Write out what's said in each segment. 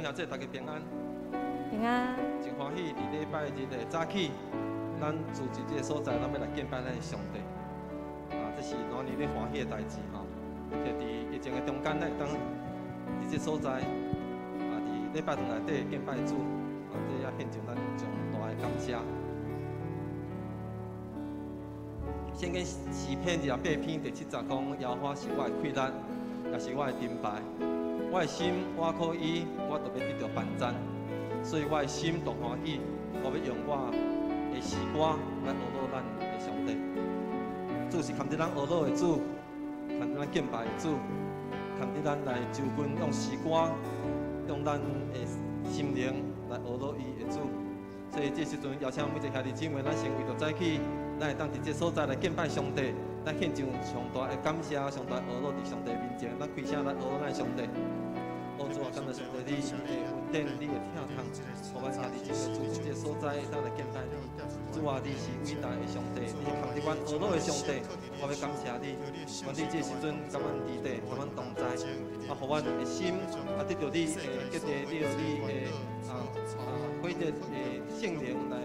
兄姊，大家平安。平安。真歡喜，佇禮拜日的早起，咱聚集這個所在，咱欲來敬拜咱的上帝。啊，這是偌爾咧歡喜的代誌吼。特佇疫情的中間，咱會當佇這所在，啊，佇禮拜堂內底敬拜主，啊，這也獻上咱上大的感謝。聖經詩篇28篇第7節講：耶和華是我的氣力，也是我的盾牌。我的心倚靠伊，我就欲得著幫贊。所以我的心就歡喜，我欲用我的詩歌來呵咾咱的上帝。主是堪得咱呵咾的主，堪得咱敬拜的主，堪得咱來就近用詩歌，用咱的心靈來呵咾伊的主。所以這時陣邀請每一個兄弟姊妹，咱先為著早起，咱會當佇這所在來敬拜上帝，咱獻上上大的感謝，上大的呵咾佇上帝面前，咱開聲來呵咾咱的上帝。哦，主啊，感謝上帝，你的恩典，你的疼痛，予阮兄弟姊妹住佇這所在，當來敬拜你。主啊，你是偉大的上帝，你是堪得阮呵咾的上帝，我欲感謝你。願你這時陣佮阮佇地，佮阮同在，啊，予阮的心啊得著你的潔淨，得著你的火熱的聖靈來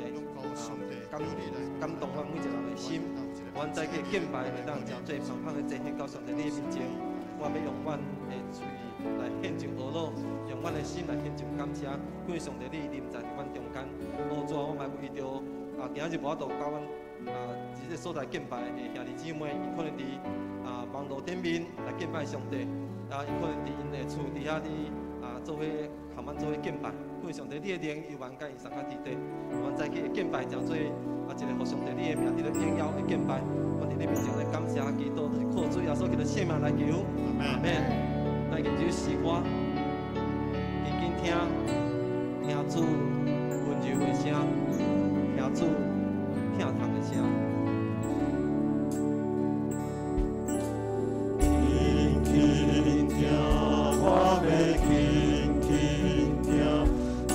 感動阮每一個人的心。阮早起敬拜會當誠濟芳芳的呈獻到上帝你的面前。我欲用阮的喙來獻上呵咾，用阮的心來獻上感謝。感謝上帝你臨在佇阮中間。哦，主啊，我嘛為著啊，今仔日無法度佮阮佇這所在敬拜的兄弟姊妹，𪜶可能佇網路頂面來敬拜上帝，啊，𪜶可能佇𪜶的厝佇遐佇做伙共阮做伙敬拜。感謝上帝，你的靈猶原佮𪜶相佮佇地，阮早起的敬拜誠做一個予上帝你的名得著榮耀的敬拜。阮佇你面前來感謝祈禱，就是靠主耶穌基督聖名來求，阿門。來吟這首詩歌，緊緊聽，聽主溫柔的聲，聽主疼痛的聲。輕輕聽，我欲輕輕聽，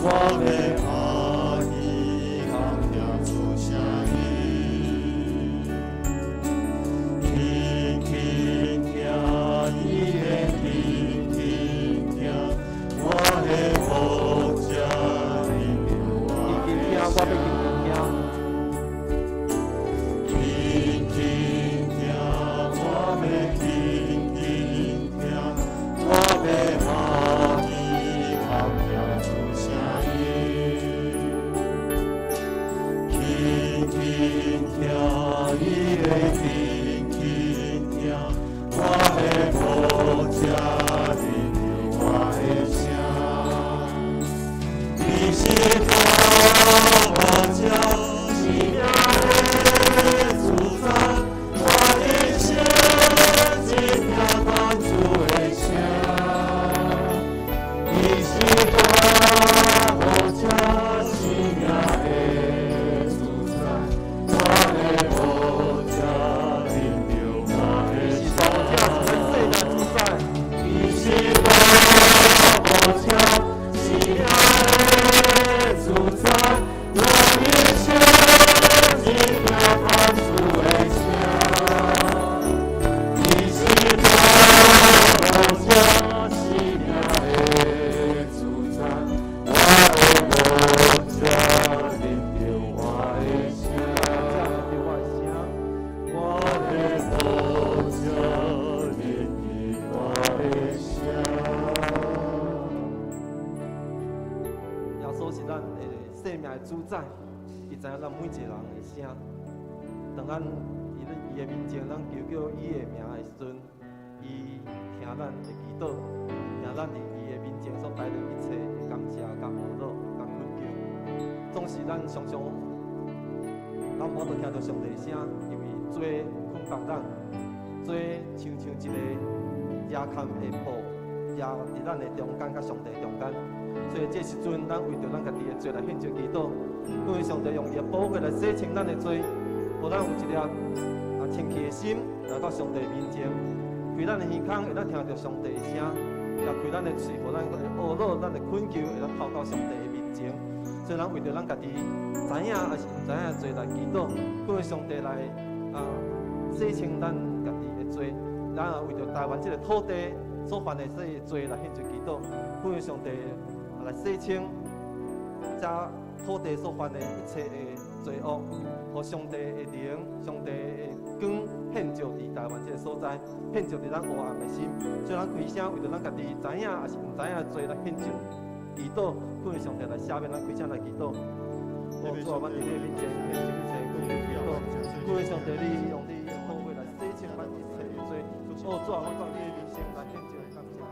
我欲阿耳孔聽主聲音。輕輕聽，伊的輕輕聽，我的牧者聽著我緊緊聽，我欲緊緊聽。輕輕聽，我欲輕輕聽，我欲阿耳孔聽主聲音。輕輕聽，伊的輕輕聽，我的牧者聽著我的聲。伊是大牧者，生命的主宰，我一生只聽天主的聲。伊是大牧者，生命的主宰，我的牧者聽著我的伊是大牧者，是咱生命的主宰。伊是大牧者，生命的主宰，我一生只聽天主的聲。伊是大牧者，生命的主宰，我的牧者聽著我的聲。聽著我的聲。我的牧者聆聽我的聲。耶穌是咱的生命的主宰，伊知影咱每一個人的聲。當咱佇伊的面前，咱求叫伊的名的時陣，伊聽咱的祈禱，聽咱佇伊的面前所帶來一切的感謝、佮呵咾、佮懇求。總是咱常常，咱無法度聽著上帝的聲，因為罪捆綁咱，罪親像一個遮崁的布，遮佇咱的中間佮上帝中間。所以這時陣，咱為著咱家己的罪來獻上祈禱，因為上帝用伊的寶血來洗清咱的罪，予咱有一粒清氣的心來到上帝面前，開咱的耳孔會當聽著上帝的聲，也開咱的喙，予咱呵咾咱的懇求會當透到上帝的面前。所以咱為著咱家己知影抑是毋知影的罪來祈禱，求上帝來洗清咱家己的罪，咱也為著台灣這個土地所犯的這個罪來獻上祈禱，求上帝來來洗清這土地所犯的一切的罪惡，予上帝的靈、上帝的光顯照佇台灣這個所在，顯照佇咱黑暗的心。所以咱開聲為著咱家己知影抑是毋知影的罪來獻上祈禱，懇求上帝來赦免咱，開聲來祈禱。哦，主啊，阮佇你的面前獻上一切跪祈禱，懇求上帝你用你的寶血來洗清阮一切的罪。哦，主啊，阮到你的面前來獻上感謝。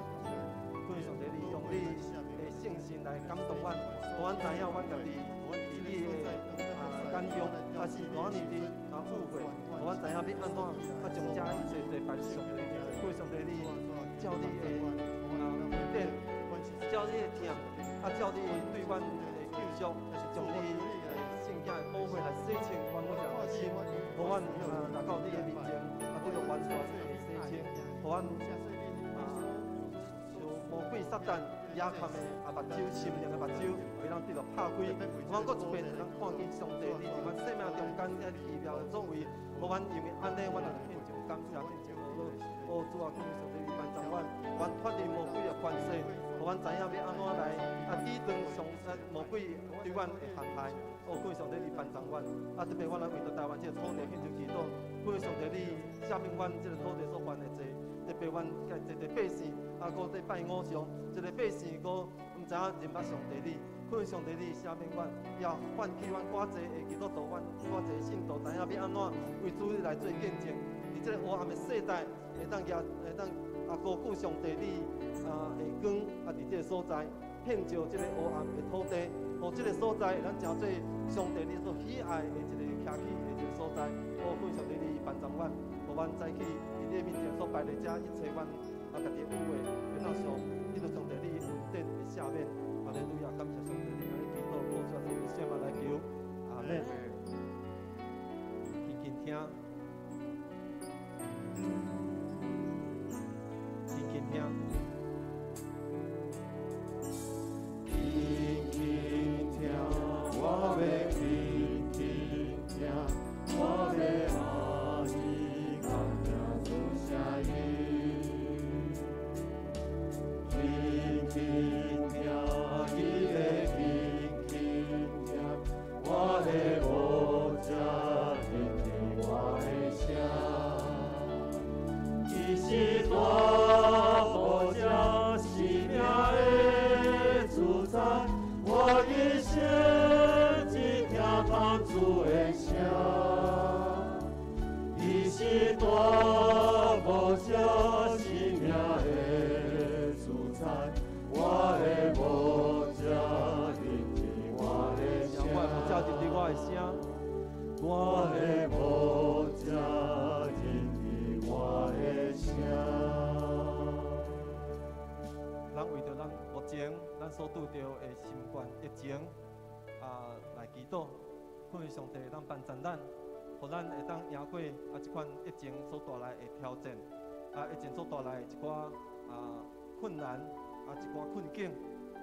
懇求上帝你用你的聖神來感動阮，予阮知影阮家己佇你的眼中，抑是偌爾的污穢，予阮知影欲按怎將這一切罪擺佇上帝面前。懇求上帝你照你的恩典，照你的疼，照你對阮的救贖，將你的聖潔的寶血來洗清阮每一個人的心，予阮來到你的面前，得到完全的洗清，予阮像魔鬼撒旦掩藏的目睭，心靈的目睭，會當得著拍開，予阮閣一遍會當看見上帝你佇阮生命中間遐奇妙的作為，予阮因為按呢，阮來獻上感謝，獻上呵咾。哦，主啊，懇求上帝你幫助阮，阮脫離魔鬼的權勢，予阮知影欲按怎來抵擋上魔鬼對阮的陷害。哦，懇求上帝你幫助阮，特別阮來為著台灣這個土地獻上祈禱，懇求上帝你赦免阮這個土地所犯的罪，特別阮這個百姓，閣在拜偶像，這個百姓閣毋知影認捌上帝你，懇求上帝你赦免阮，也喚起阮偌濟的基督徒，阮偌濟信徒知影欲按怎為主來做見證，佇這個黑暗的世代，會當舉會當高舉上帝你的光佇這個所在，顯照這個黑暗的土地，予這個所在咱成做上帝你所喜愛的一個徛起的一個所在。哦，懇求上帝你幫助阮，予阮早起佇你面前所擺的這一切，阮家己的污穢，會當上得著上帝你恩典的赦免。哈利路亞，感謝上帝，你按呢祈禱，靠主耶穌聖名來求，阿門。輕輕聽，輕輕聽。輕輕聽，我欲輕輕聽，我欲阿耳孔聽主聲音。輕輕聽，伊的輕輕聽，我的牧者聆聽我的聲。伊是大牧者，生命的主宰，我一生只聽芳主的聲。伊是大牧者，生命的主宰，我的牧者聆聽我的聲。我的牧者聆聽我的聲，我的牧者聆聽我的聲。咱為著咱目前咱所拄著的新冠疫情來祈禱，懇求上帝當幫助咱，予咱會當贏過這款疫情所帶來的挑戰，疫情所帶來的一寡困難，一寡困境，予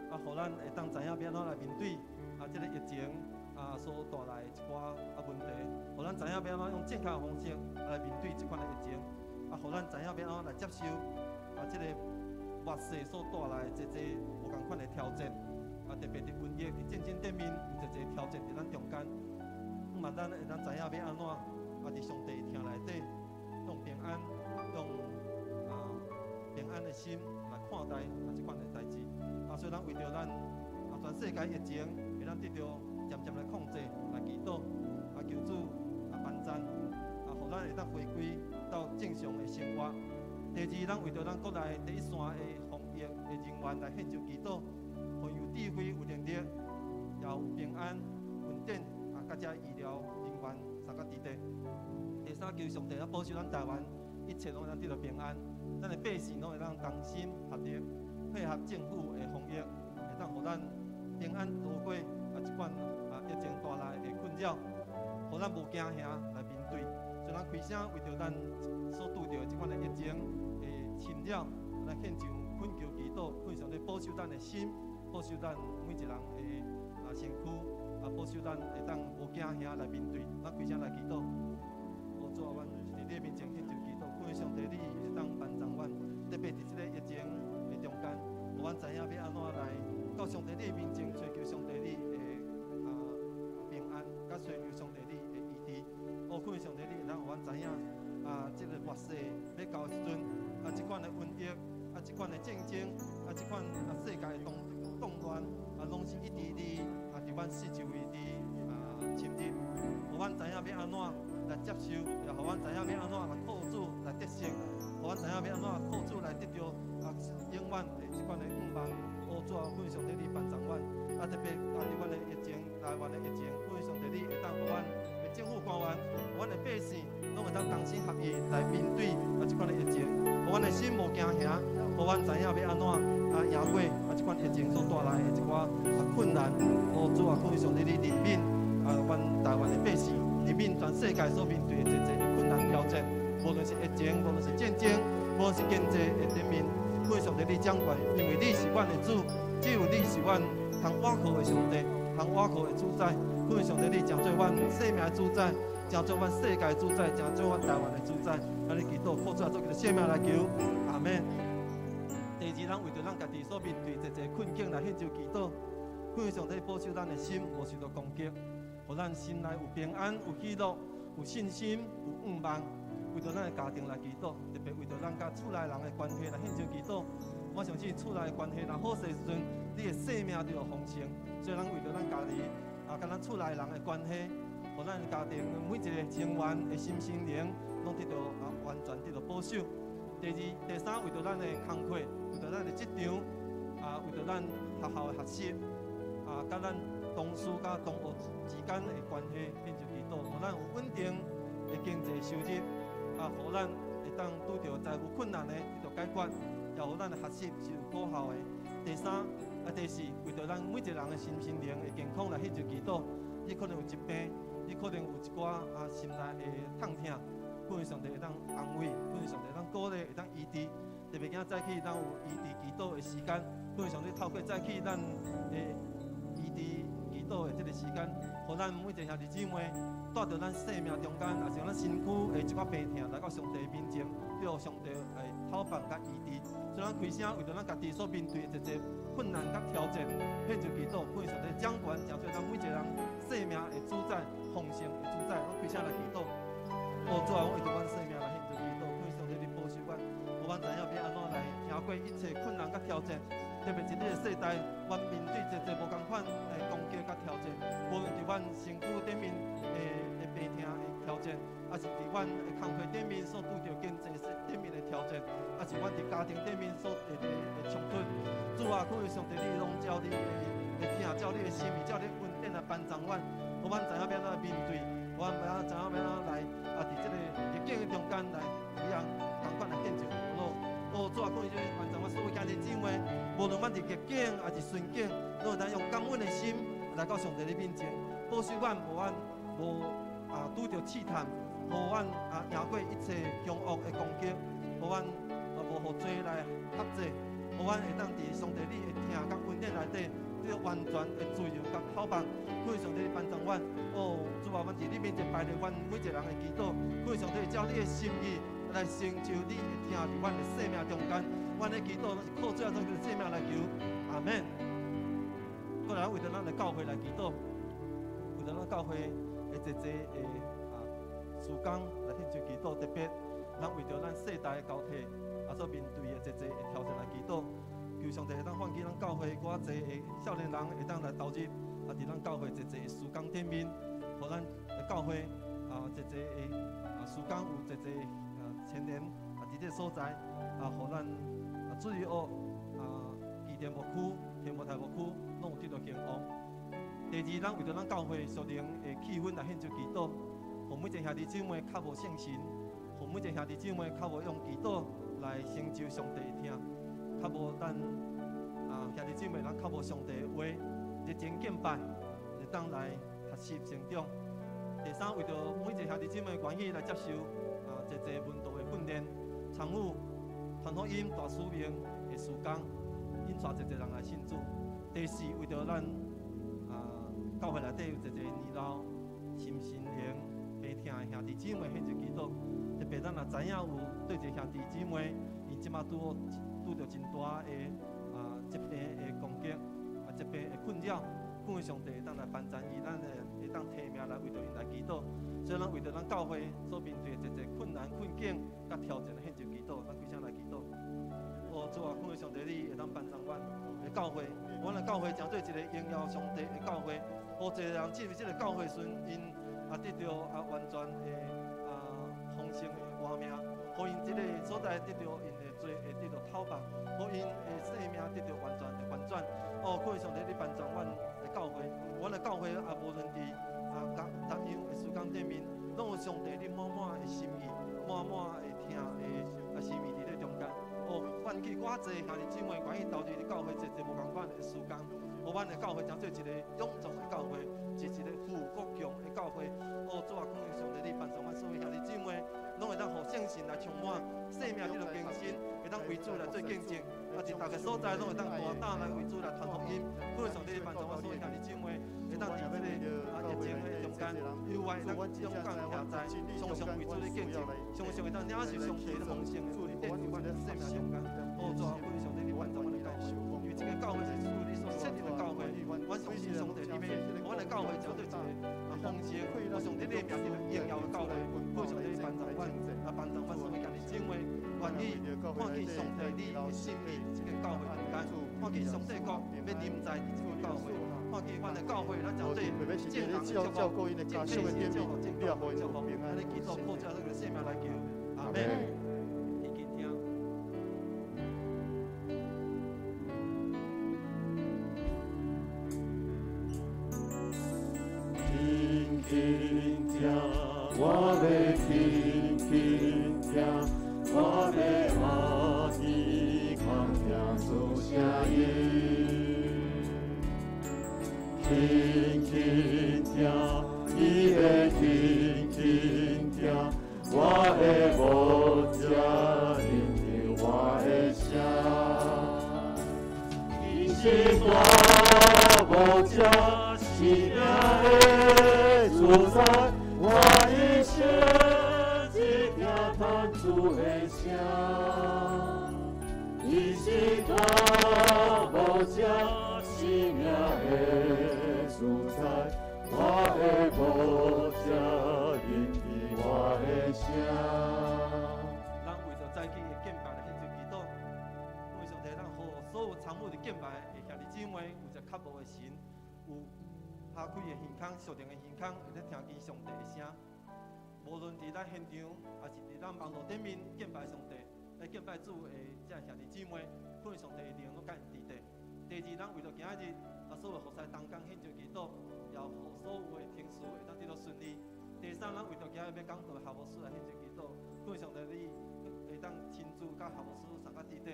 咱會當知影欲按怎來面對這个疫情所帶來的一寡問題，予咱知影欲按怎用正確的方式來面對這款的疫情，予咱知影欲按怎來接受這个末世所帶來的濟濟無仝款的挑戰，特別佇瘟疫、佇戰爭頂面有濟濟挑戰佇咱中間，嘛咱會當知影欲按怎佇上帝疼內底，用平安、用平安的心來看待這款的代誌。所以咱為著咱全世界疫情會當得著漸漸來控制，來祈禱，求主幫贊，予咱會當回歸到正常的生活。第二，咱為著咱國內第一線的防疫的人員來獻上祈禱，予有智慧、有能力，也有平安、穩定佮這醫療人員三個佇底。第三，求上帝保守咱台灣一切攏會當得著平安，咱的百姓攏會當同心合力，配合政府的防疫，會當予咱平安度過這款疫情帶來的困擾，予咱無驚嚇來面對。所以咱開聲為著咱所拄著的這款的疫情的侵擾，來獻上懇求祈禱，懇上帝保守咱的心，保守咱每一人的身軀，保守咱會當無驚嚇來面對。咱開聲來祈禱，哦，主啊，阮佇你面前獻上祈禱，懇上帝你會當幫助阮，特別佇這个疫情的中間，予阮知影欲按怎來到上帝你知影啊，這个末世欲到的時陣，啊，這款的瘟疫，啊，這款的戰爭，啊，這款啊世界的動亂，啊，攏是一直佇啊，佇阮四周圍佇啊侵入，予阮知影欲按怎來接受，也予阮知影欲按怎來靠主來得勝，予阮知影欲按怎靠主來得著啊永遠的這款的盼望。哦，主啊，感謝上帝你幫助阮，啊，特別啊，佇阮的疫情，台灣的疫情，感謝上帝你會當予阮的政府官員，阮的百姓，攏會當同心合意來面對啊這款的疫情，予阮的心無驚嚇，予阮知影欲按怎啊贏過啊這款疫情所帶來的一寡啊困難。哦，主啊，感謝上帝你憐憫啊，阮台灣的百姓，憐憫全世界所面對的濟濟的困難挑戰，無論是疫情，無論是戰爭，無論是經濟的頂面。感謝上帝你掌權，因為你是阮的主，只有你是阮通倚靠的上帝，通倚靠的主宰。感謝上帝你成做阮生命的主宰，成做阮世界的主宰，成做阮台灣的主宰。咱咧祈禱，靠主耶穌基督聖名來求，阿門。第二，咱為著咱家己所面對濟濟困境來獻上祈禱。感謝上帝保守咱的心無受到攻擊，予咱心內有平安、有喜樂、有信心、有盼望。為著咱的家庭來祈禱，特別為著咱佮厝內人的關係來獻上祈禱。我相信厝內的關係若好勢時陣，你的生命就有豐盛。所以，咱為著咱家己啊，佮咱厝內人的關係，予咱的家庭每一個成員的心身靈，攏得到啊完全得到保守。第二、第三，為著咱的工課，為著咱的職場，啊，為著咱學校的學習，啊，佮咱同事佮同學之間的關係，獻上祈禱，予咱有穩定的經濟收入。啊，予咱會當拄著財務困難的得著解決，也予咱的學習是有果效的。第三，啊，第四，為著咱每一個人的身心靈的健康來獻上祈禱。你可能有疾病，你可能有一寡啊心內的痛疼，感謝上帝會當安慰，感謝上帝會當鼓勵，會當醫治。特別今仔早起咱有醫治祈禱的時間，感謝上帝透過早起咱的醫治祈禱的這個時間，予咱每一個兄弟姊妹帶著咱生命中間，抑是咱身軀的一寡病痛來到上帝面前，得著上帝的透放佮醫治。所以咱開聲為著咱家己所面對的濟濟困難佮挑戰，獻上祈禱，感謝上帝掌權，成做咱每一個人生命的主宰、豐盛的主宰。咱開聲來祈禱。哦，主啊，我為著阮生命來獻上祈禱，感謝上帝你保守阮，予阮知影欲按怎來行過一切困難佮挑戰。特別是這个世代，阮面對濟濟無仝款的攻擊佮挑戰，無論佇阮身軀頂面的病痛的挑戰，抑是佇阮的工課頂面所拄著經濟頂面的挑戰，抑是阮佇家庭頂面所會的衝突。主啊，感謝上帝，你攏照你的疼，照你的心意，照你恩典來幫助阮，予阮知影欲按怎面對，予阮知影欲按怎來啊，佇這个逆境的中間來一樣仝款來獻上禱告。哦，主啊，感謝幫助阮所有兄弟姊妹，無論阮佇逆境抑是順境，攏會當用感恩的心來到上帝的面前，保守阮無阮無啊拄著試探，予阮啊贏過一切兇惡的攻擊，予阮啊無予罪來轄制，予阮會當佇上帝你的疼佮恩典內底，得完全的自由佮透放。感謝上帝幫助阮，哦，主啊，阮佇你面前擺佇阮每一個人的祈禱，感謝上帝照你的心意來成就你的疼佇阮的生命中間，阮的祈禱攏是靠主耶穌基督聖名來求，阿門。過來，為著咱的教會來祈禱，為著咱教會的濟濟的啊事工來獻上祈禱，特別咱為著咱世代的交替啊所面對的濟濟的挑戰來祈禱，求上帝會當喚起咱教會閣較濟的少年人會當來投入啊，佇咱教會濟濟的事工頂面，予咱的教會啊濟濟的啊事工有濟濟啊青年啊佇這個所在啊，予咱啊主日學啊基甸牧區、天母台牧區攏有得著興旺。第二，咱為著咱教會屬靈的氣氛來獻上祈禱，予每一個兄弟姊妹較無信心，予每一個兄弟姊妹較無用祈禱來成就上帝的疼，較無咱啊兄弟姊妹咱較無上帝的話熱情敬拜，會當來學習成長。第三，為著每一個兄弟姊妹願意來接受啊濟濟門徒的訓練，參與傳福音大使命的事工，引帶濟濟人來信主。第四，為著咱啊教會內底有濟濟年老、身心靈病痛的兄弟姊妹，獻上祈禱。特別咱若知影有對一个兄弟姊妹，伊這馬拄著真大的啊疾病的攻擊，啊疾病的困擾，感謝上帝會當來幫助伊，咱會當提名來為著𪜶來祈禱。所以咱為著咱教會所面對的濟濟困難、困境佮挑戰，獻上祈禱，咱開聲來祈禱。哦，主啊，懇求上帝，你會當幫助阮的教會，阮的教會成做一个榮耀上帝的教會。予濟人進入這个教會時，𪜶啊得著啊完全的啊豐盛的活命，予𪜶這个所在得著𪜶的罪會得著透白，予𪜶的生命得著完全的翻轉。哦，懇求上帝，你幫助阮的教會，阮的教會啊，無論佇啊各各樣的事工頂面，攏有上帝你滿滿的心意，滿滿的疼的啊心意佇咧中間。哦，願意偌濟兄弟姊妹願意投入佇教會濟濟無仝款的事工，予阮的教會成做一个勇壯的教會，是一个富國強的教會。哦，主啊，懇求上帝你幫助阮所有兄弟姊妹，攏會當予聖神來充滿，生命得著更新，會當為主來做見證。啊，佇逐个所在攏會當大膽來為主來傳福音。懇求上帝幫助阮所有兄弟姊妹，會當佇這个啊疫情的中間，猶原會當勇敢徛在，常常為主咧見證，常常會當領受上帝的豐盛的恩典佇阮的生命中間。哦，主啊，懇求上帝你幫助阮的教會，因為這个教會是主你所設立的教會，阮相信上帝你欲，阮的教會成做一个啊豐盛，予上帝你的名得著榮耀的教會。懇求上帝你幫助阮，啊幫助阮所有兄弟姊妹，願意看見上帝你的心意佇這个教會中間，看見上帝國欲臨在佇這个教會，看見阮的教會咱成做正人的祝福，正體的祝福，正教會的祝福，按呢祈禱靠這個聖名來求，阿們。輕輕聽。輕輕聽，我欲輕輕聽，我欲阿耳孔聽主聲音。輕輕聽，伊欲輕輕聽，我的牧者聆聽我的聲。伊是大牧者，生命的主宰，我一生只聽叹主的聲。伊是大牧者，生命的主宰，我的牧者聆聽我的聲。咱為著早起的敬拜來獻上祈禱，因為上帝，咱予所有參與佇敬拜的兄弟姊妹有一个渴慕的心，有敲開的耳孔、屬靈的耳孔，會咧聽見上帝的聲。無論佇咱現場，抑是佇咱網路頂面敬拜上帝，來敬拜主的這兄弟姊妹，懇求上帝的靈攏佮𪜶佇底。第二，咱為著今仔日啊，所有服侍同工獻上祈禱，也予所有的程序會當得著順利。第三，咱為著今仔日欲講道的夏牧師來獻上祈禱，懇求上帝你會當親自佮夏牧師相佮佇底，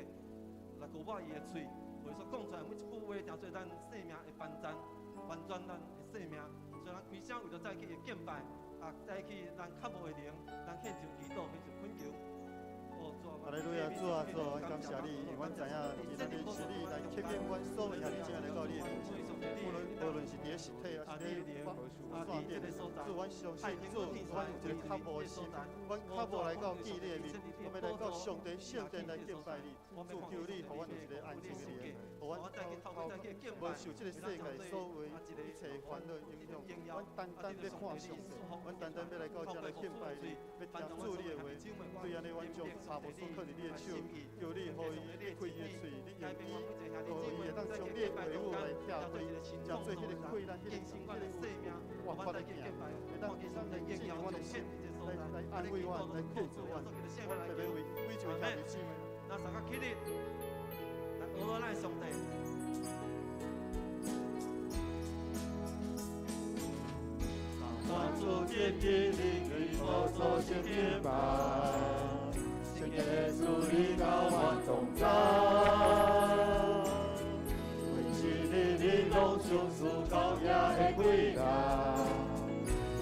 來膏抹伊的喙，予伊所講出來每一句話，成做咱生命的翻轉，翻轉咱的生命。所以咱開聲為著早起的敬拜，啊，早起咱渴慕的靈，咱獻上祈禱，獻上懇求。哦，主啊，哈利路亞，主啊，主啊，阮感謝你，因為阮知影，今仔日是你來吸引阮所有兄弟姊妹來到你的面前，無論是佇咧實體，抑是佇咧線頂，主，阮相信主，阮有一個渴慕的心，阮渴慕來到見你的面，我欲來到上帝聖殿來敬拜你。主，求你予阮有一个安靜的靈，予阮無受這个世界所有一切煩惱影響，阮單單欲看上帝，阮單單欲來到遮來敬拜你，欲聽主你的話。對按呢，阮將夏牧師放佇你的手，求你予伊開伊的喙，你用伊，予伊會當將你的話語來拆開，成做彼个開咱彼个活潑的囝，會當來進入阮的心，來安慰阮，來勸阻阮。阮特別為每一位兄弟姊妹。咱三个起立，來阿羅咱的上帝。當主今日你寶座前敬拜，聖潔主你甲阮同在，每一日你攏相思高雅的歸來，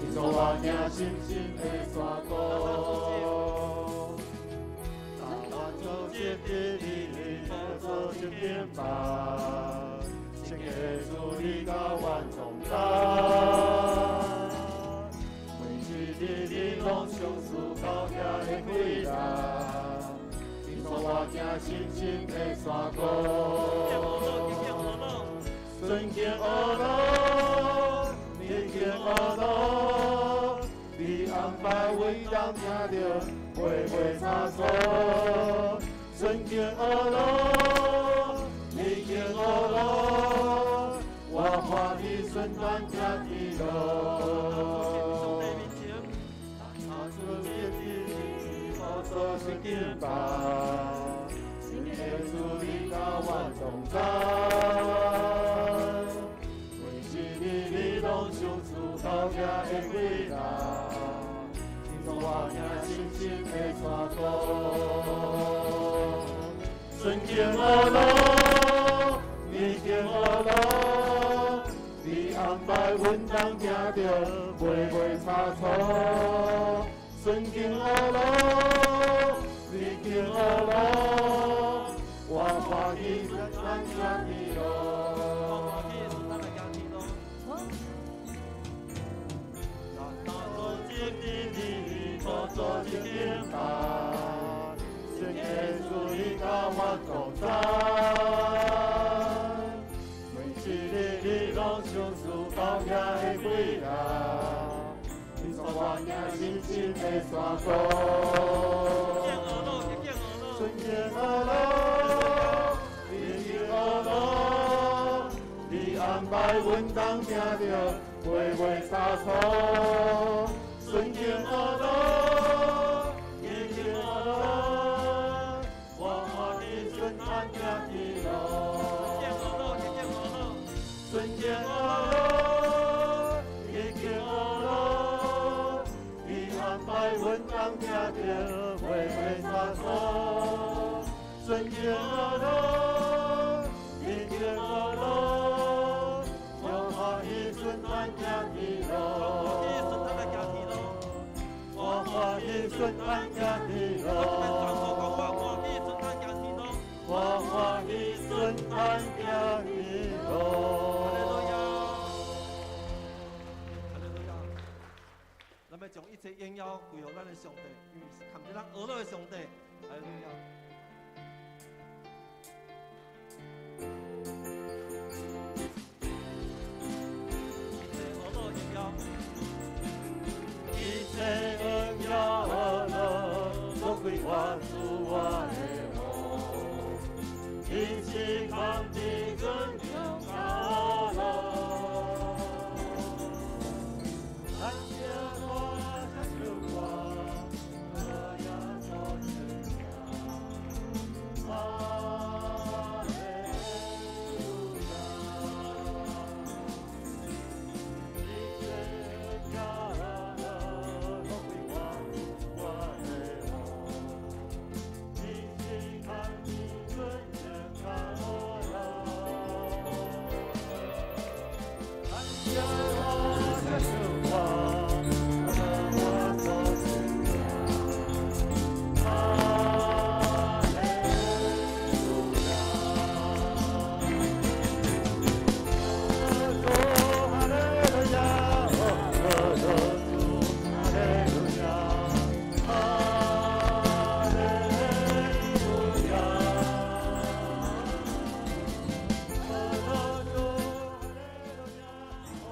天主我行深深的山谷。當主今日你寶座前敬拜，聖潔主你甲阮同在。日日攏相思高雅的歸來，天主我行深深的山谷。尊敬阿罗，礼敬阿罗，你排阮当行著，袂袂差错。顺经恶路，逆经恶路，我欢喜顺咱行天路。做圣经吧，耶稣你甲我同在，每一日你拢相处到遐的伟大，你从我行深深的山谷，顺经恶路，逆经恶路，你安排阮当行著，袂袂差错。顺经恶路，逆经恶路，我欢喜咱行天路。做一敬拜，圣耶稣你甲我同在，每一日你拢相思到遐的伟大，你带我行深深的山谷。顺经恶路，逆经恶路，你安排阮当行著，袂袂差错。顺经恶路，逆经恶路，我欢喜顺咱行天路。顺经恶路，逆经恶路，你安排阮当行著，袂袂差错。顺经恶路，逆经恶路，我欢喜顺咱行天路。我欢喜顺咱行天路。我欢喜顺咱行天路。哈利路亚！咱要将一切荣耀归予咱的上帝，因为是看见咱恶乐的上帝。哈利路亚！一切恶乐荣耀，一切荣耀恶乐，都归我主我的王。一起扛起尊荣耀乐。咱这歌这首歌，乐呀做天哈利路亚。一切荣耀乐，都归我主我的王。一起扛起尊荣耀乐。咱这歌这首歌，乐我做天哈利路亚。哈利路亚，哦，主，哈利路亚，哈利路亚。主，哈利路亚，哦，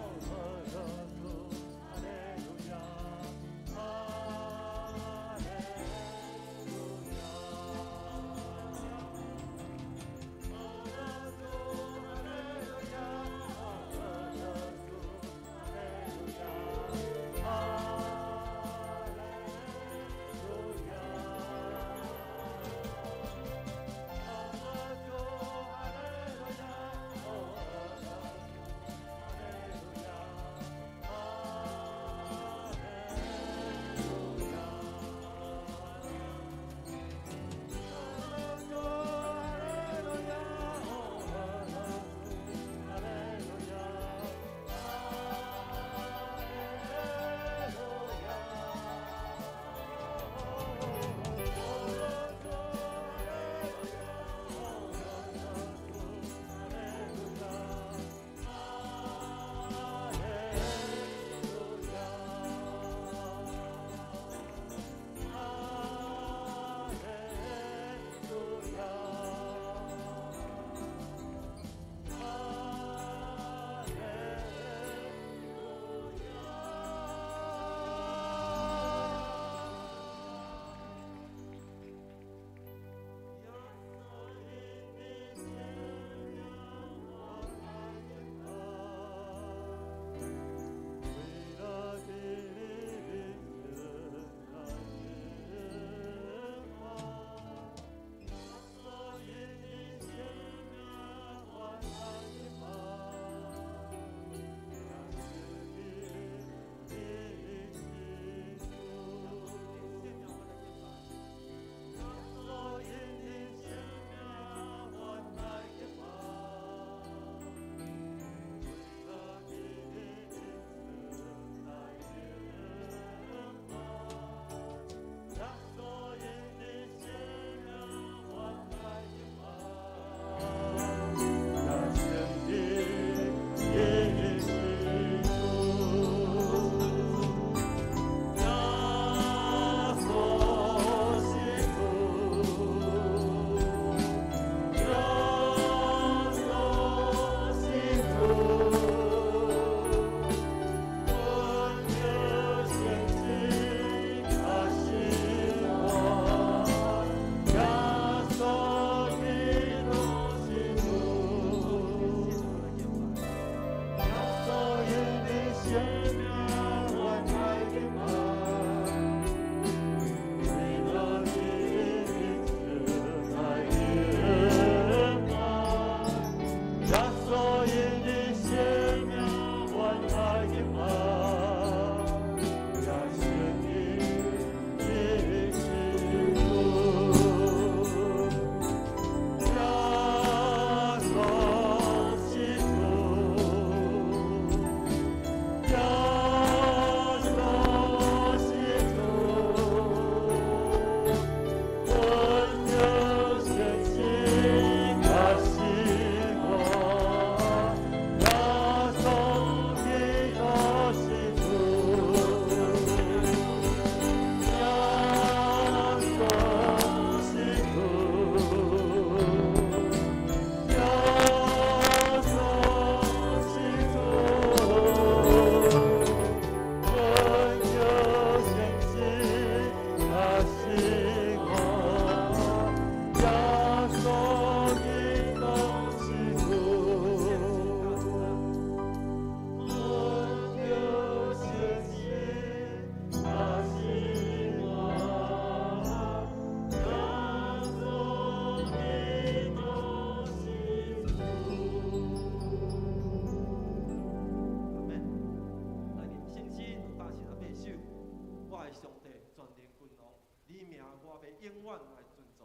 你名我欲永遠來尊崇。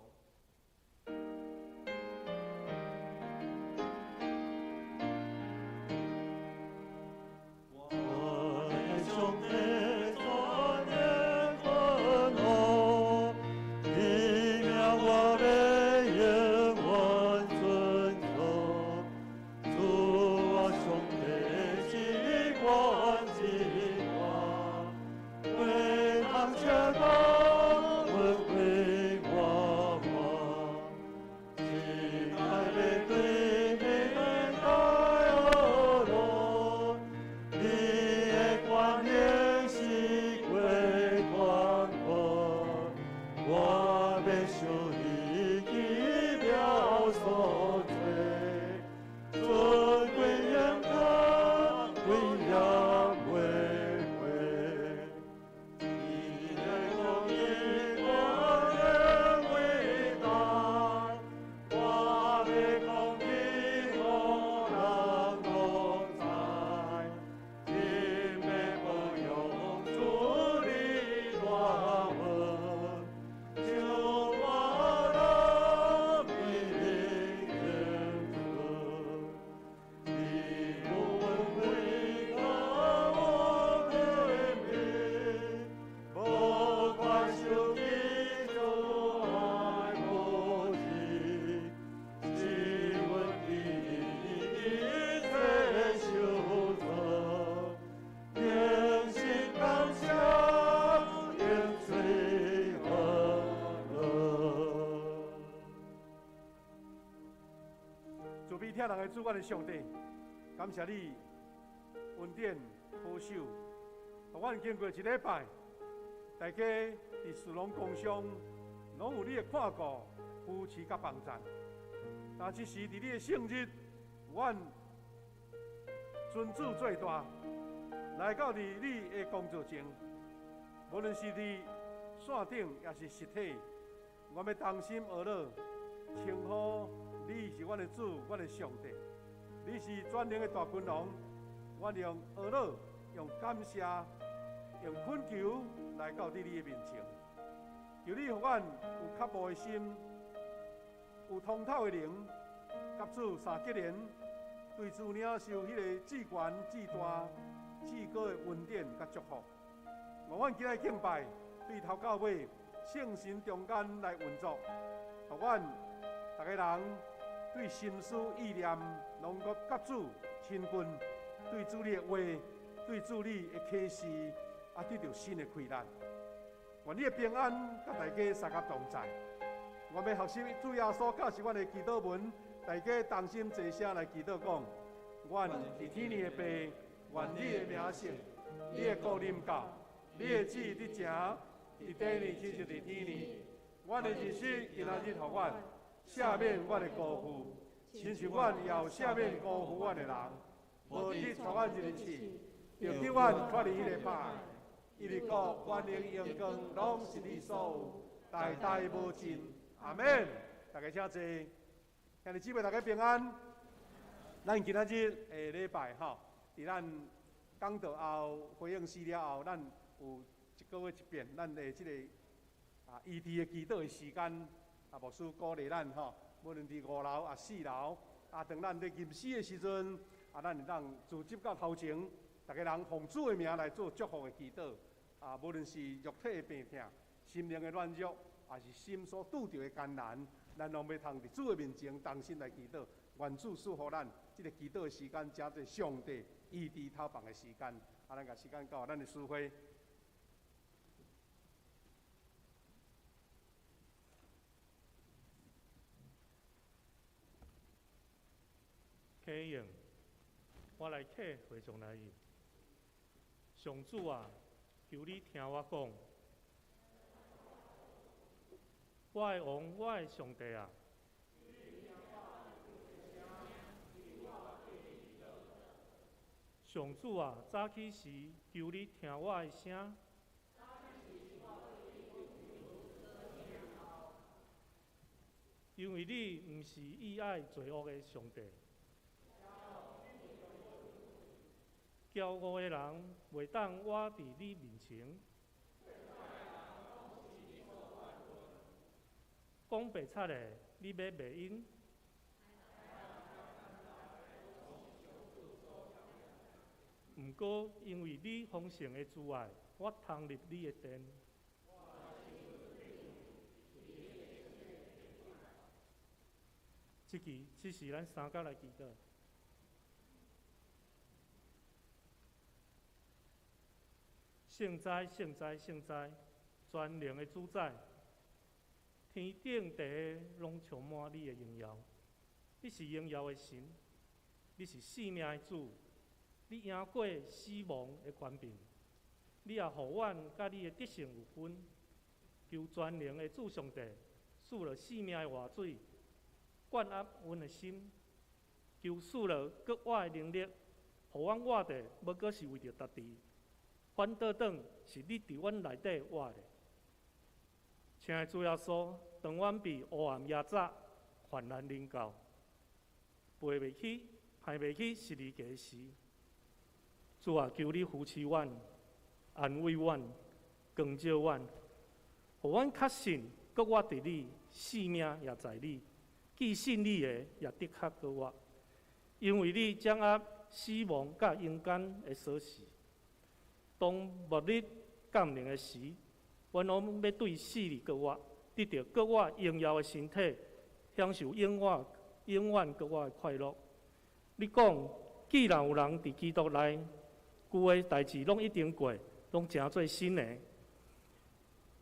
我的上帝全能君王，你名我欲永遠尊崇。主啊，上帝至悬至悬，袂通超过阮为我活，世代欲对你来学罗。你的权能是过宽阔，我欲想你奇妙所作，尊贵荣耀，永远袂过。你的公义权能伟大，我欲讲你予人拢知。真欲保佑主你大恩，像我人美丽天赐。你有恩惠甲我怜悯，无怪受你慈爱无尽，是阮伫一切受造，诚心感谢，用嘴呵乐。慈悲疼人的主，阮的上帝，感謝你恩典保守，予阮經過一禮拜，大家佇事農工商，攏有你的看顧、扶持佮幫贊。但這時佇你的聖日，阮尊主最大，來到佇你的工作前，無論是佇線頂，抑是實體，我欲同心合樂，稱呼你是阮的主，阮的上帝，你是全能的大君王。阮用呵咾，用感謝，用懇求來到佇你的面前，求你予阮有渴慕的心，有通透的靈，佮主三結連，對主領受彼個至懸、至大、至高的恩典佮祝福。願阮今日敬拜，對頭到尾，聖神中間來運作，予阮逐个人對心思意念，攏閣佮主親近，對主你的話，對主你的啟示，啊，得著新的開力。願你的平安佮大家相佮同在。我欲學習主耶穌教示阮的祈禱文，大家同心齊聲來祈禱講：阮佇天裡的父，願你的名聖，你的國臨到，你的旨意佇成，佇地裡親像佇天裡。阮的日食今仔日予阮，赦免阮的辜負，親像阮也有赦免辜負阮的人。無去帶阮入去試，著救阮脫離彼个百。因為國、權能、榮光，攏是你所有，代代無盡。阿們。大家請坐，兄弟姊妹大家平安。咱今仔日下禮拜吼，佇咱講道後回應死了後，咱有一個月一遍，咱的這個醫治的祈禱的時間，牧師鼓勵咱吼，無論佇五樓啊四樓，當咱佇吟詩的時陣，咱會當組織到頭前，逐家人奉主的名來做祝福的祈禱。無論是肉體的病痛、心靈的軟弱，抑是心所拄著的艱難，咱攏欲通佇主的面前同心來祈禱，願主賜予咱這個祈禱的時間，成做上帝醫治頭房的時間。咱共時間交予咱的司會。啟用，我來客回上來。上主啊，求你聽我講。我的王，我的上帝啊！上主啊，早起時求你聽我的聲。因為你毋是意愛罪惡的上帝。驕傲的人袂當活佇你面前。講白賊的，你欲賣𪜶？毋過因為你豐盛的慈愛，我通入你的殿。這句這是咱三角來祈禱。聖哉，聖哉，聖哉，全能的主宰，天頂地攏充滿你的榮耀。你是榮耀的神，你是生命的主，你贏過死亡的權柄，你也予阮佮你的得勝有分。求全能的主上帝賜落生命的活水，灌壓阮的心，求賜落閣活的能力，予阮活著，無閣是為著家己。反倒轉是你佇阮內底活的。親愛主耶穌，當阮被黑暗壓榨、患難臨到，背袂起、攀袂起十字架時，主啊，求你扶持阮、安慰阮、光照阮，予阮確信閣活佇你，性命也在你，既信你的也的確閣活，因為你掌握死亡佮陰間的鎖匙。當末日降臨的時，阮攏欲對死裡閣活，得著閣活榮耀的身體，享受永遠、永遠閣活的快樂。你講，既然有人佇基督內，舊的代誌攏已經過，攏成做新的。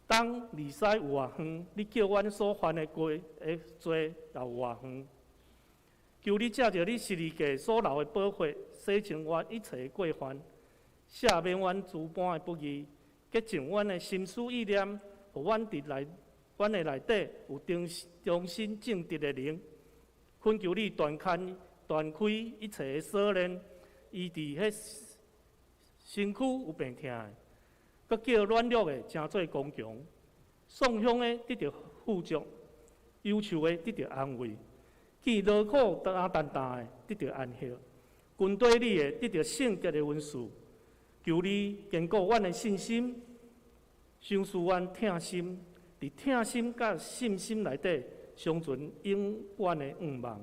當離世有偌遠，你叫阮所犯的過的罪也有偌遠。求你藉著你十字架所流的寶血，洗淨我一切的過犯。赦免阮諸般的不義，潔淨阮的心思意念，予阮佇內，阮的內底有忠心正直的靈。懇求你斷開斷開一切的鎖鏈，醫治彼身軀有病痛的，閣叫軟弱的成做剛強，喪鄉的得著富足，憂愁的得著安慰，見勞苦擔擔的得著安息，跟綴你的得著聖潔的恩賜。求你堅固阮的信心，賞賜阮疼心，佇疼心佮信心內底，長存永遠的願望。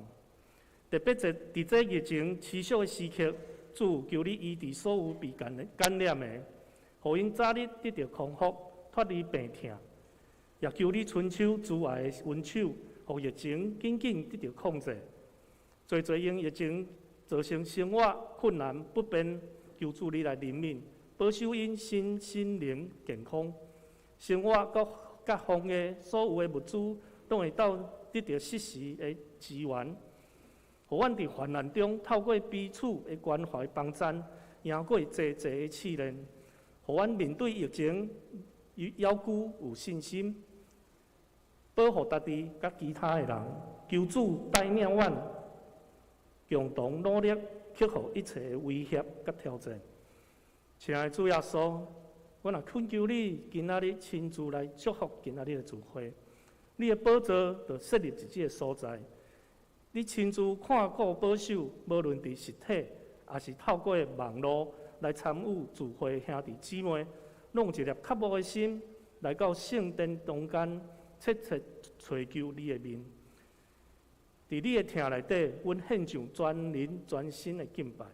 特別在佇這疫情持續的時刻，主求你醫治所有被感染的，予𪜶早日得著康復，脫離病痛。也求你伸手慈愛的恩手，予疫情緊緊得著控制。濟濟因疫情造成生活困難不便。求主你來憐憫，保守𪜶身心靈健康，生活閣各方的所有的物資，攏會當得著適時的支援，予阮佇患難中透過彼此的關懷幫贊，贏過濟濟的試煉，予阮面對疫情猶閣有信心，保護家己佮其他的人。求主帶領阮共同努力。克服一切的威脅佮挑戰。親愛的主耶穌，阮也懇求你今仔日親自來祝福今仔日的聚會。你的寶座就設立佇這个所在，你親自看顧保守，無論佇實體，抑是透過網路來參與聚會兄弟姊妹，攏有一粒渴慕的心來到聖殿中間，切切尋求你的面。佇你的疼內底，阮獻上全靈全身的敬拜，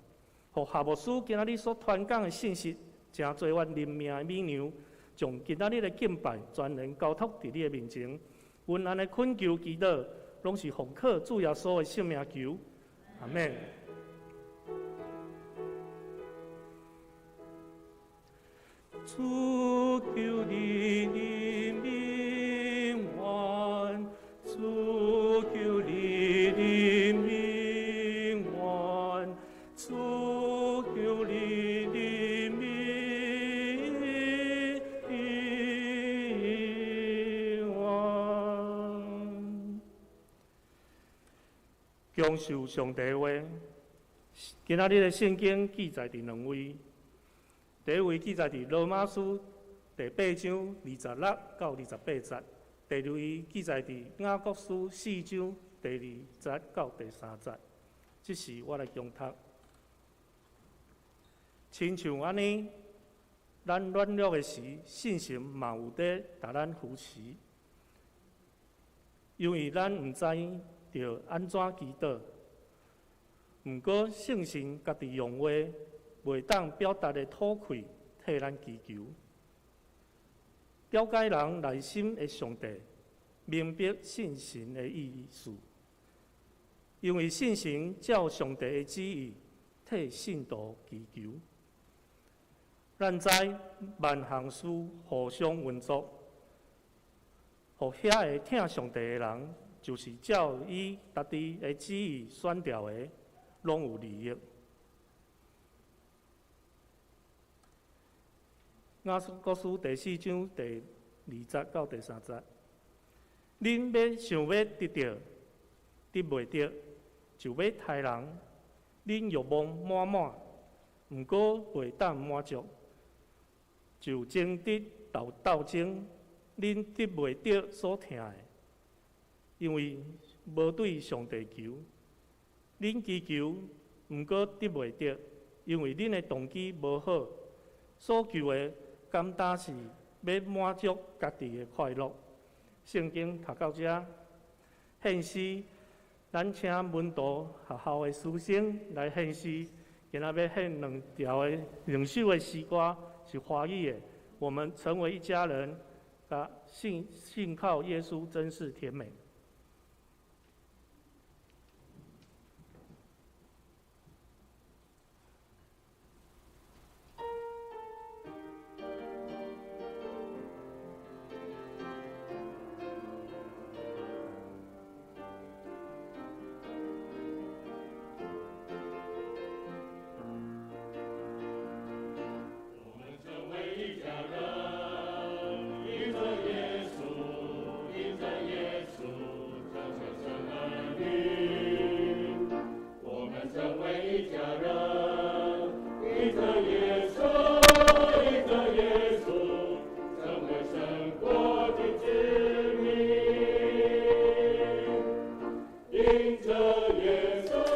予夏牧師今仔日所傳講的信息，成做阮靈命的美糧，將今仔日的敬拜全然交託佇你的面前。阮按呢懇求祈禱，攏是奉靠主耶穌的聖名求，阿們。主求你憐憫阮，主求你憐憫阮，主求你憐憫阮。享受上帝話，今仔日的聖經記載佇兩位。第一位記載佇羅馬書第八章26到28節，第二位記載佇雅各書四章第二節到第三節。這是我來誦讀。親像按呢，咱軟弱的時，聖神嘛有佇共咱扶持。因為咱毋知著按怎祈禱。毋過聖神家己用話袂當表達的吐氣，替咱祈求。了解人內心的上帝，明白信神的意思，因為信神照上帝的旨意替信徒祈求。咱知萬項事互相運作，予遐个疼上帝的人，就是照伊家己的旨意選召的，攏有利益。雅各書第四章第二節到第三節，恁欲想欲得著，得袂著，就欲刣人；恁欲望滿滿，毋過袂當滿足，就爭執鬥鬥爭。恁得袂著所疼的，因為無對上帝求。恁祈求，毋過得袂著，因為恁的動機無好，所求的敢焦是欲滿足家己的快樂。聖經讀到遮，獻詩，咱請門徒學校的師生來獻詩。今仔欲獻兩條的兩首的詩歌是華語的。我們成為一家人，佮信靠耶穌真是甜美。因着耶穌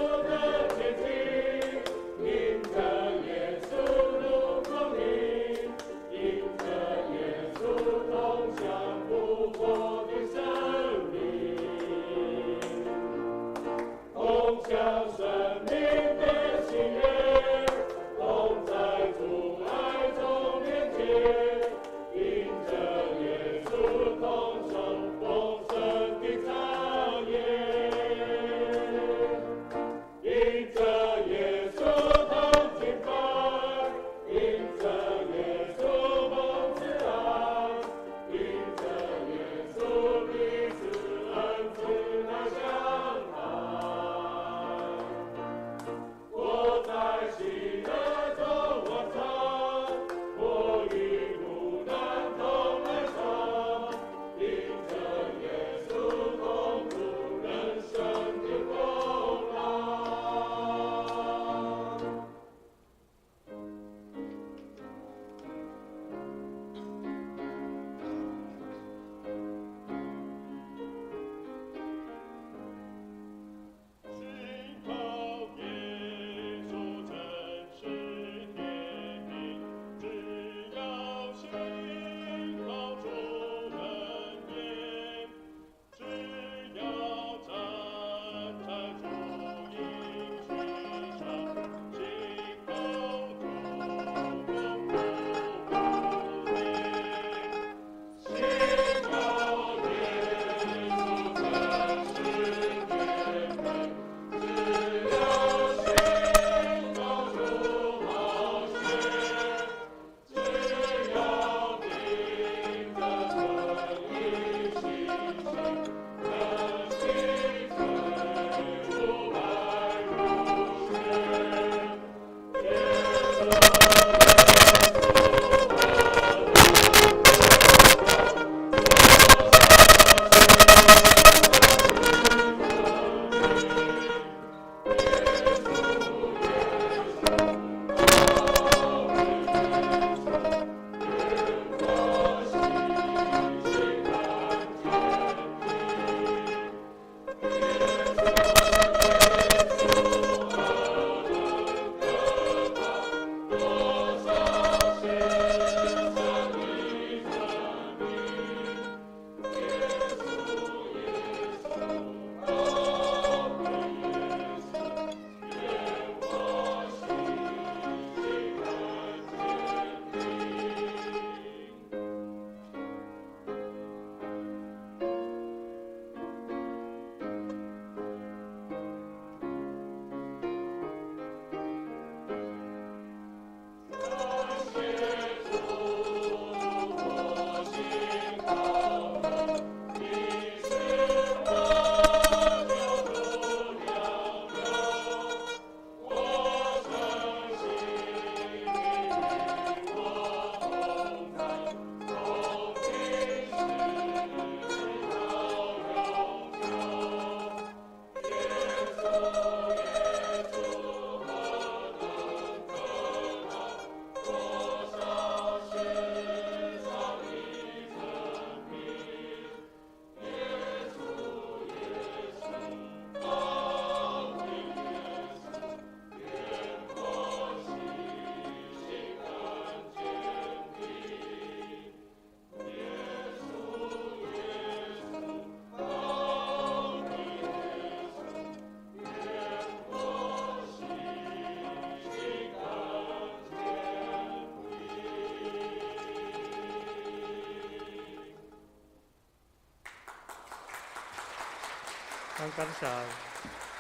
咱感謝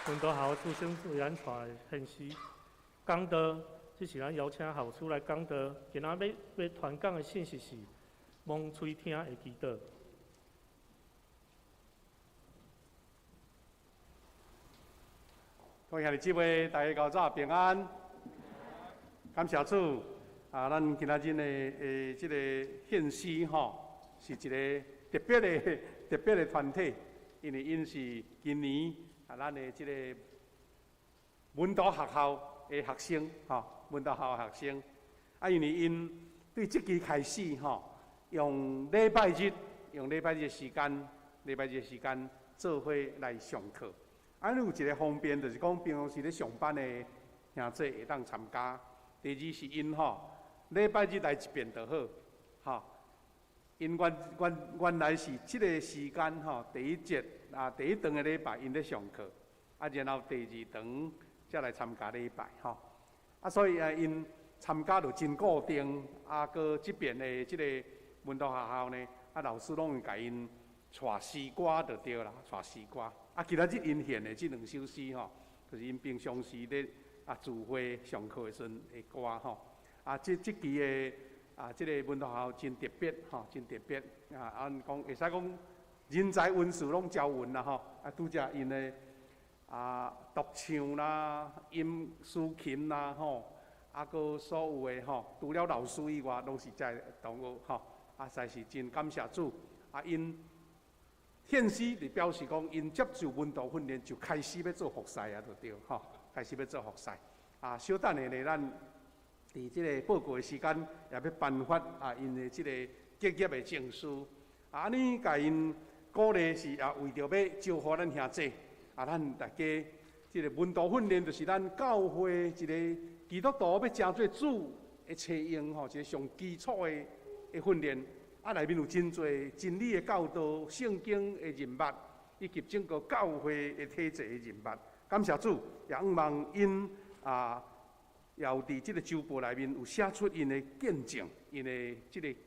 門徒校主生為咱帶獻詩講道，這是咱邀請校主來講道。今仔欲欲傳講的信息是蒙垂聽的祈禱。各位兄弟姊妹，大家較早平安，感謝主。啊，咱今仔日的這個獻詩吼，是一個特別的特別的團體，因為𪜶是今年啊，咱的這個門徒學校的學生吼，門徒學校學生。啊，因為𪜶對這期開始吼，用禮拜日，用禮拜日的時間，禮拜日的時間做伙來上課。啊，有一個方便，就是講平常時咧上班的兄弟會當參加。第二是𪜶吼，禮拜日來一遍就好，吼。𪜶原原原來是這個時間吼，第一節啊，第一堂的禮拜𪜶咧上課，啊，然後第二堂才來參加禮拜吼。啊，所以啊，𪜶參加就真固定，啊，閣這邊的這個門徒學校呢，啊，老師攏會共𪜶帶詩歌就對啦，帶詩歌。啊，今仔日𪜶獻的這兩首詩吼，就是𪜶平常時咧啊聚會上課的時陣的歌吼。啊，這這期的啊，這個門徒學校真特別吼，真特別啊！按講會使講人才恩賜攏招勻啦吼。啊，拄則𪜶的啊獨唱啦、音司琴啦吼，啊，閣所有的吼，除了老師以外，攏是遮的同學吼。啊，實在是真感謝主啊！𪜶獻詩就表示講，𪜶接受門徒訓練就開始欲做服侍啊，就對吼，開始欲做服侍。啊，小等下呢，咱佇這個報告的時間，也欲頒發啊，𪜶的這個結業的證書。啊，按呢共𪜶鼓勵是也為著欲招呼咱兄弟，啊，咱大家這個門徒訓練就是咱教會一個基督徒欲成做主的冊用吼，一個上基礎的的訓練。啊，內面有真濟真理的教導、聖經的認捌，以及整個教會的體制的認捌。感謝主，也向望𪜶啊，也有佇這個週報內面有寫出𪜶的見證，𪜶的這個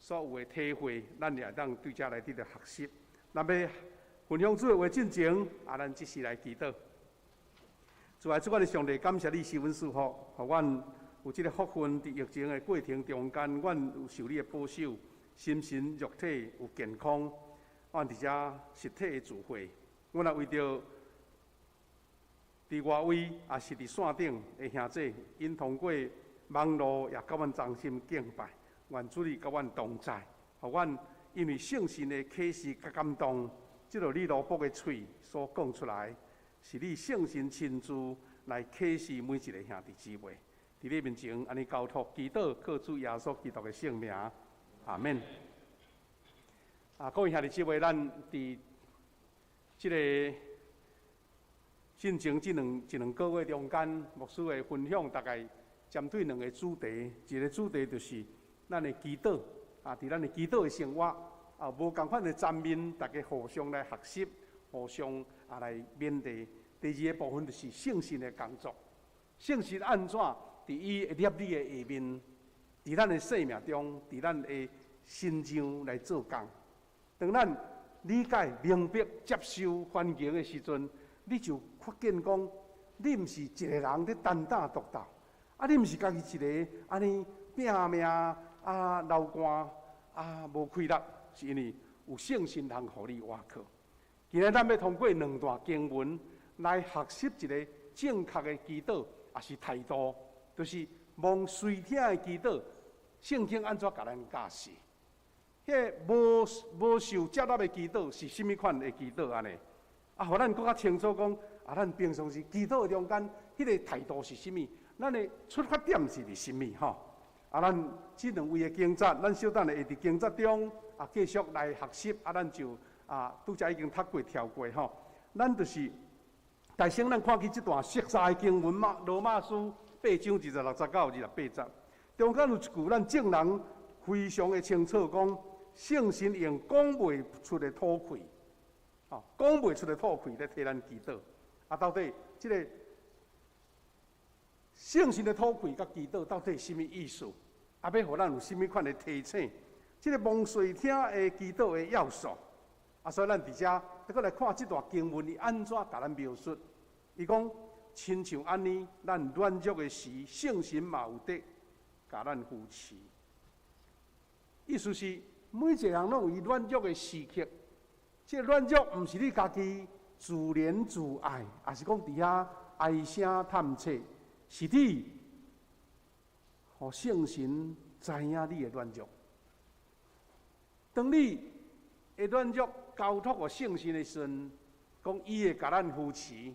所有的體會，咱也會當對這來得著學習。咱欲分享主的話進前，啊，咱這時來祈禱。主愛主，阮的上帝，感謝你賜阮賜福，予阮有這個福分，佇疫情的過程中間，阮有受你的保守。心神肉體有健康，阮佇遮實體的聚會，阮也為著佇外圍，抑是佇線頂的兄弟，𪜶通過網路也佮阮同心敬拜，願主你佮阮同在，予阮因為聖神的啟示佮感動，這个你奴僕的喙所講出來，是你聖神親自來啟示每一個兄弟姊妹。佇你面前按呢交託祈禱，靠主耶穌基督的聖名。阿們。啊，各位兄弟姊妹，咱佇這個進前這兩一兩個月中間，牧師的分享大概針對兩個主題，一個主題就是咱的祈禱，啊，佇咱的祈禱的生活，啊，無仝款的層面，大家互相來學習，互相啊來勉勵。第二個部分就是聖神的工作，聖神按怎佇伊的攝理的下面，佇咱的生命中，佇咱的身上來做工。當咱理解、明白、接受環境的時陣，你就發現講，你毋是一個人咧單打獨鬥，啊，你毋是家己一个按呢拼命啊流汗啊無氣力，是因為有聖神通予你倚靠。今日咱欲通過兩段經文來學習一個正確的祈禱，抑是態度，就是蒙垂聽的祈禱。聖經按怎共咱教示？彼個無無受接納的祈禱是啥物款的祈禱？按呢？啊，予咱閣較清楚講，啊，咱平常時祈禱的中間，彼個態度是啥物？咱的出發點是佇啥物？吼！啊，咱這兩位的經節，咱小等下會佇經節中啊繼續來學習。啊，咱就啊拄才已經讀過、跳過吼。咱就是，大先咱看起這段熟悉的經文嘛，羅馬書八章26節到28節，中間有一句咱眾人非常的清楚，講聖神用講袂出的吐氣，吼，講袂出的吐氣咧替咱祈禱。啊，到底這个聖神的吐氣佮祈禱到底是啥物意思？啊，欲予咱有啥物款的提醒？這个蒙垂聽的祈禱的要素，啊，所以咱佇遮，閣來看這段經文，伊按怎共咱描述？伊講，親像按呢，咱軟弱的時，聖神嘛有得共咱扶持。意思是，每一個人攏有伊軟弱的時刻。這個軟弱毋是你家己自憐自愛，抑是講佇遐唉聲嘆氣，是你予聖神知影你的軟弱。當你的軟弱交託予聖神的時陣，講伊會共咱扶持。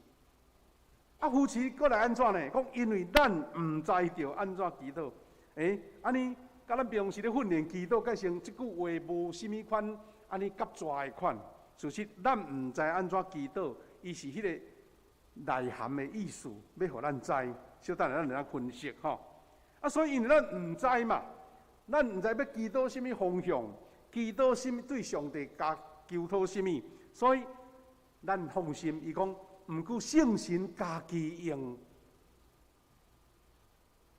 啊，扶持閣來按怎呢？講因為咱毋知著按怎祈禱。欸，按呢，佮咱平常時咧訓練祈禱，改成這句話無啥物款，按呢夾蛇的款。事實咱毋知按怎祈禱，伊是彼個內涵的意思，欲予咱知。小等下咱來分析吼。啊，所以因為咱毋知嘛，咱毋知欲祈禱啥物方向，祈禱啥物對上帝共求討啥物，所以咱放心，伊講。毋過聖神家己用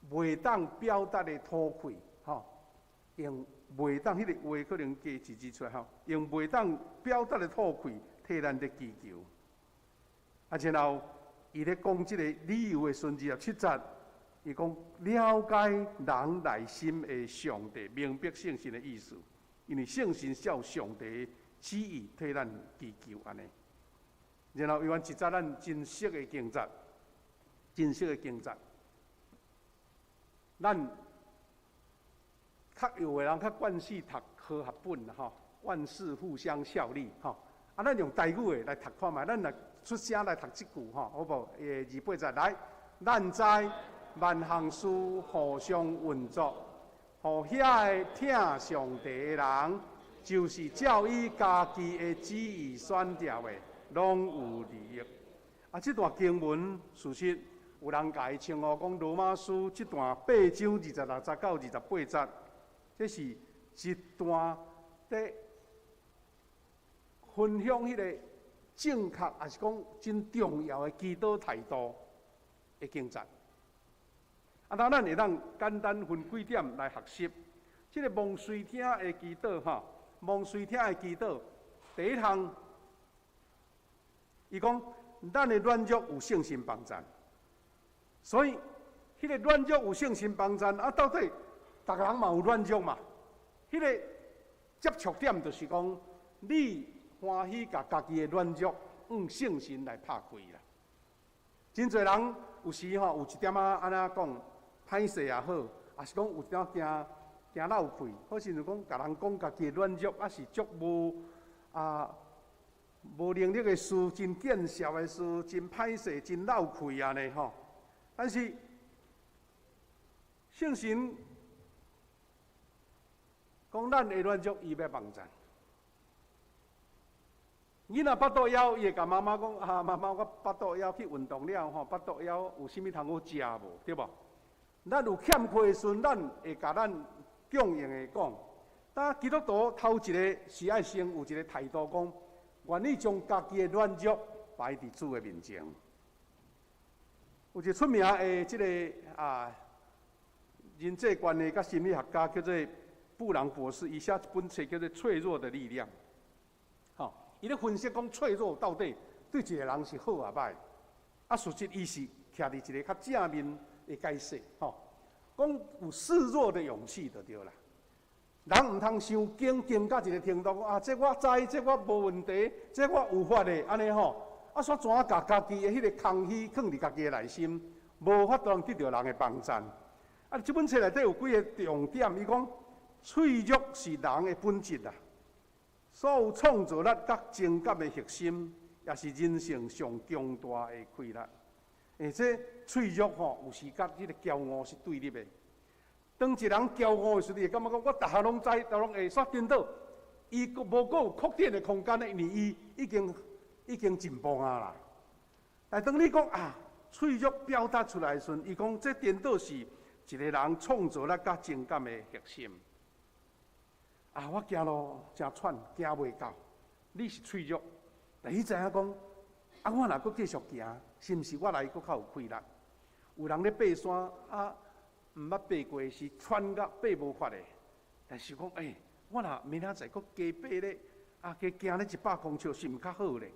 袂當表達的吐氣，吼，用袂當彼个話可能加一字出來，吼，用袂當表達的吐氣替咱咧祈求。啊，然後伊咧講這個理由的時陣，27節，伊講了解人內心的上帝，明白聖神的意思，因為聖神照上帝旨意替咱祈求按呢。然後，約翰一節咱真熟的經節，真熟的經節，咱較有的人較慣勢讀和合本啦吼，萬事互相效力吼。啊，咱用台語的來讀看覓，咱來出聲來讀這句吼，好無？28節來，咱知萬項事互相運作，予遐个疼上帝的人，就是照伊家己的旨意選召的。攏有利益。啊，這段經文事實有人共伊稱呼講羅馬書這段八章26節到28節，這是一段佇分享彼个正確，抑是講真重要的祈禱態度的經節。啊，那咱會當簡單分幾點來學習。這个望垂聽的祈禱，吼，望垂聽的祈禱，第一項。伊講，咱的軟弱有聖神幫贊，所以，彼个軟弱有聖神幫贊，啊，到底逐个人嘛有軟弱嘛？彼个接觸點就是講，你歡喜共家己的軟弱用聖神來拍開啦。真濟人有時吼有一點仔按怎講，歹勢也好，抑是講有一點仔驚驚落氣，或是講共人講家己的軟弱，抑是足無啊。無能力的事，真見笑的事，真歹勢，真落氣按呢吼。但是聖神講咱的軟弱，伊欲幫贊。囡仔腹肚枵，伊會共媽媽講：啊，媽媽，我腹肚枵去運動了吼，腹肚枵有啥物通好食無？對無？咱有欠缺的時陣，咱會共咱強硬的講。但基督徒頭一个是愛先有一个態度講。願意將家己的軟弱擺佇主的面前。有一个出名的這个啊人際關係佮心理學家叫做布朗博士，伊寫一本冊叫做《脆弱的力量》。吼，伊咧分析講脆弱到底對一个人是好抑歹。啊，事實伊是徛佇一个較正面的解釋，吼，講有示弱的勇氣就對啦。人毋通傷堅堅到一个程度，講啊，這我知，這我無問題，這我有法的，按呢吼，啊，煞怎共家己的彼个空虛囥佇家己的內心，無法度得著人的幫贊。啊，這本冊內底有幾个重點，伊講脆弱是人的本質啊，所有創造力佮情感的核心，也是人性上強大的氣力。而且脆弱吼，有時佮彼个驕傲是對立的。當一个人驕傲的時陣，會感覺講我逐項攏知，都攏會煞顛倒。伊閣無閣有擴展的空間咧，因為伊已經已經進步啊啦。但當你講啊，脆弱表達出來的時陣，伊講這顛倒是一个人創造力佮情感的核心。啊，我行路誠喘，行袂到。你是脆弱，但你知影講，啊，我若閣繼續行，是毋是我來閣較有氣力？有人咧爬山啊。毋捌爬過是喘甲爬無法的，但是講，欸，我若明仔載閣加爬咧，啊，加行咧100公尺是毋較好咧？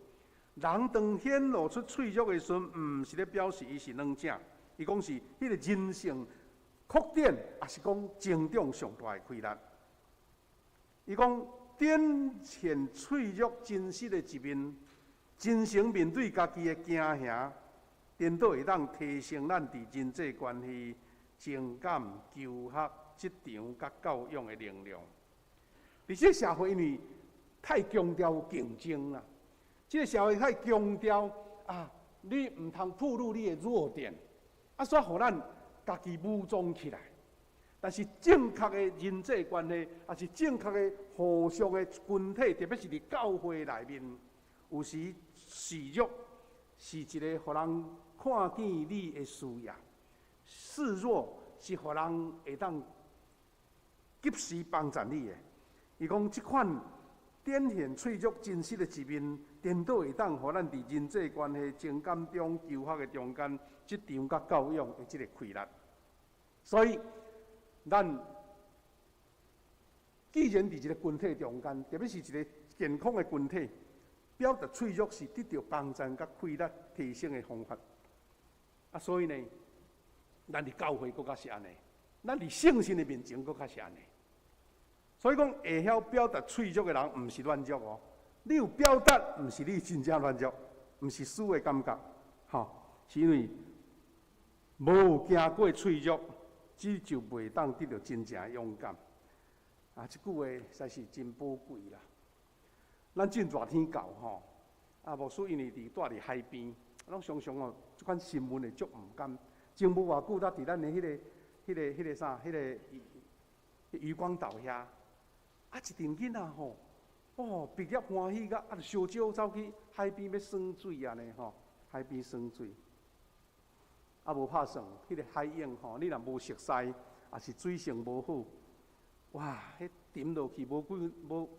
人當顯露出脆弱的時陣，毋是咧表示伊是軟者，伊講是彼個人性缺點，抑是講增長上大的氣力。伊講展現脆弱真實的一面，真誠面對家己的驚嚇，顛倒會當提升咱佇人際關係、情感、求學、職場佮教養的能量。佇這個社會，因為太強調競爭啦，這個社會太強調啊，你毋通暴露你的弱點，啊，所以予咱家己武裝起來。但是正確的人際關係，抑是正確的互相的群體，特別是佇教會內面，有時示弱是一個予人看見你的需要，示弱是予人會當及時幫助你的。伊講這款展現脆弱真實的一面，顛倒會當予咱佇人際關係、情感中、求學的中間、職場佮教養的這个氣力。所以，咱既然佇一个群體中間，特別是一个健康的群體，表達脆弱是得著幫助佮氣力提升的方法。啊，所以呢，咱佇教會閣較是按呢，咱佇聖神的面前閣較是按呢。所以講，會曉表達脆弱的人，毋是軟弱哦。你有表達，毋是你真正軟弱，毋是輸的感覺，吼，是因為無經過脆弱，這就袂當得著真正的勇敢。啊，這句話實在是真寶貴啦。咱進熱天到吼，啊，牧師因為佇住佇海邊，攏常常哦，這款新聞會足毋甘。前無偌久，才佇咱的彼个、彼个、彼个啥、彼个漁光島遐，啊，一陣囡仔吼，哦，畢業歡喜甲，啊，就相招走去海邊欲耍水按呢吼，海邊耍水。啊，無拍算，彼个海湧吼，你若無熟似，抑是水性無好，哇，彼沉落去無幾無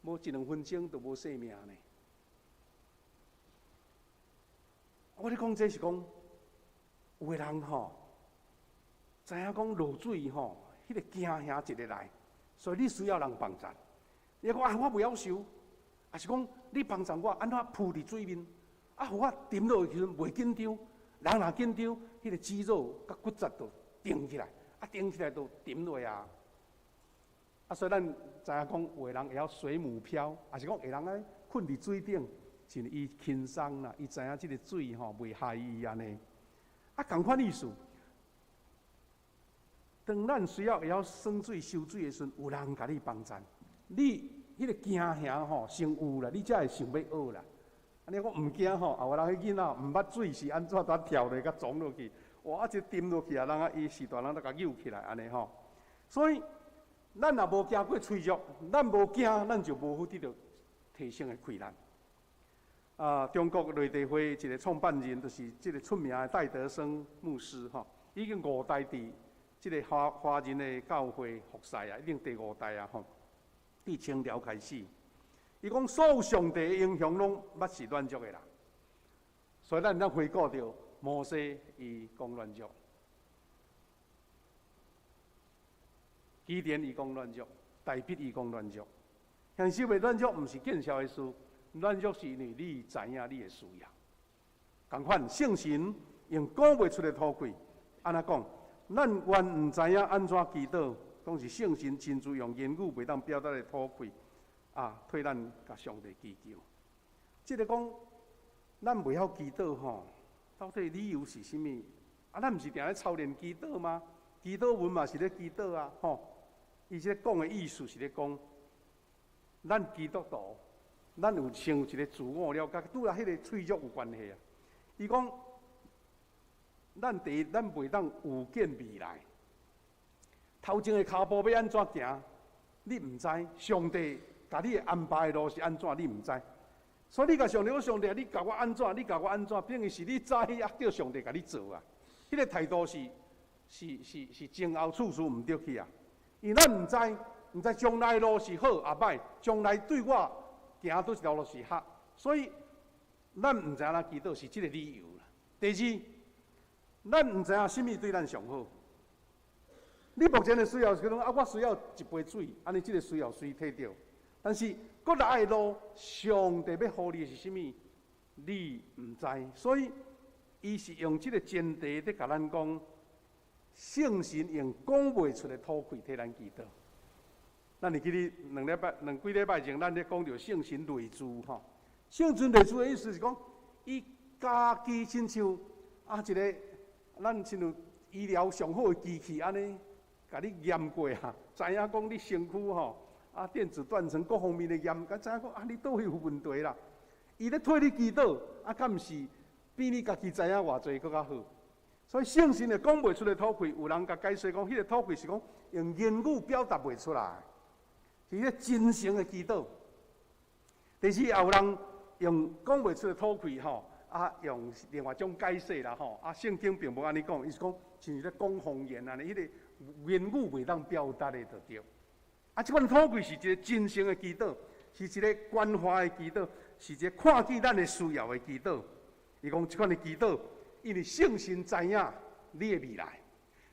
無一兩分鐘就無性命呢。我咧講這是講，有的人吼，知影講落水吼，彼个驚嚇一个來，所以你需要人幫助。你講啊，我袂曉游，抑是講你幫助我按怎浮佇水面，啊，予我沉落去時陣袂緊張。人若緊張，彼个肌肉佮骨質就定起來，啊，定起來就沉落啊。啊，所以咱知影講，有的人會曉水母漂，抑是講有的人按呢睏佇水頂，是因為伊輕鬆啦，伊知影這个水吼袂害伊按呢。啊，仝款意思。當咱需要會曉耍水、游水的時陣，有人共你幫贊，你彼个驚嚇吼先有啦，你才會想欲學啦。啊！你講毋驚吼，後人彼囡仔毋捌水是按怎拄跳落共撞落去，哇！啊，一沉落去啊，人啊伊是大人都共救起來按呢吼。所以，咱若無經過脆弱，咱無驚，咱就無法得著提升的氣力。啊，中國內地會一个創辦人，就是這个出名的戴德生牧師吼，已經五代佇這个華華人的教會服侍啊，已經第五代啊吼，佇清朝開始。伊講所有上帝的英雄攏捌是軟弱的人，所以咱會當回顧著摩西伊講軟弱，基甸伊講軟弱，大衛伊講軟弱。現實的軟弱毋是見笑的事，軟弱是因為你知影你的需要。仝款聖神用講袂出的禱氣，按怎講？咱原毋知影按怎祈禱，講是聖神親自用言語袂當表達的禱氣。啊，替咱共上帝祈求。這个講，咱袂曉祈禱吼，到底理由是啥物？啊，咱毋是定咧操練祈禱嗎？祈禱文嘛是咧祈禱啊，吼。伊這个講的意思是咧講，咱基督徒，咱有先有一个自我了解，拄仔彼个脆弱有關係啊。伊講，咱第一，咱袂當預見未來，頭前的跤步欲按怎行，你毋知，上帝共你的安排的路是按怎，你毋知。所以你共上帝講，上帝，你教我按怎，你教我按怎，等於是你知啊，叫上帝共你做啊。彼个態度是是是是前後次序毋對去啊。因為咱毋知，毋知將來的路是好抑歹，將來對我行佗一條路是合，所以咱毋知按怎祈禱是這个理由啦。第二，咱毋知影啥物對咱上好。你目前的需要是講啊，我需要一杯水，按呢這个需要隨提著。但是閣來的路，上帝欲予你的是啥物？你毋知，所以伊是用這个前提佇共咱講，聖神用講袂出的吐氣替咱祈禱。咱會記得兩禮拜、兩幾禮拜前，咱咧講著聖神內住吼。聖神內住的意思是講，伊家己親像啊一个咱親像醫療上好的機器按呢，共你驗過哈，知影講你身軀吼啊電子斷層各方面的驗，才知影講啊你佗位有問題啦。伊咧替你祈禱，啊，敢毋是比你家己知影偌濟閣較好？所以聖神的講袂出的吐氣，有人共解釋講，彼個吐氣是講用言語表達袂出來，是彼個真誠的祈禱。但是也有人用講袂出的吐氣吼，啊，用另外一種解釋啦吼。啊，聖經並無按呢講，伊是講親像咧講方言按呢，彼個言語袂當表達的就對。啊，這款吐氣是一個真誠的祈禱，是一個關懷的祈禱。是一個看見咱的需要的祈禱。伊講這款的祈禱，因為聖神知影你的未來，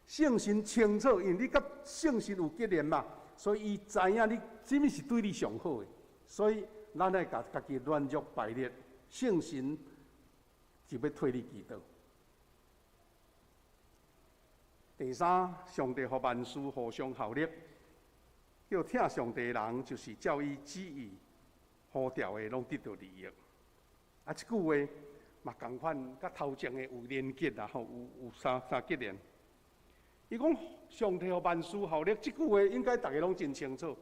聖神清楚，因為你佮聖神有結連嘛，所以伊知影你啥物是對你上好的。所以咱愛共家己軟弱敗力，聖神就欲替你祈禱。第三，上帝予萬事互相效力，叫疼上帝的人，就是照伊旨意呼召的，攏得著利益。啊，這句話嘛仝款，佮頭前的有連結啦，吼，有有相相結連。伊講上帝予萬事效力，這句話應該逐家攏真清楚。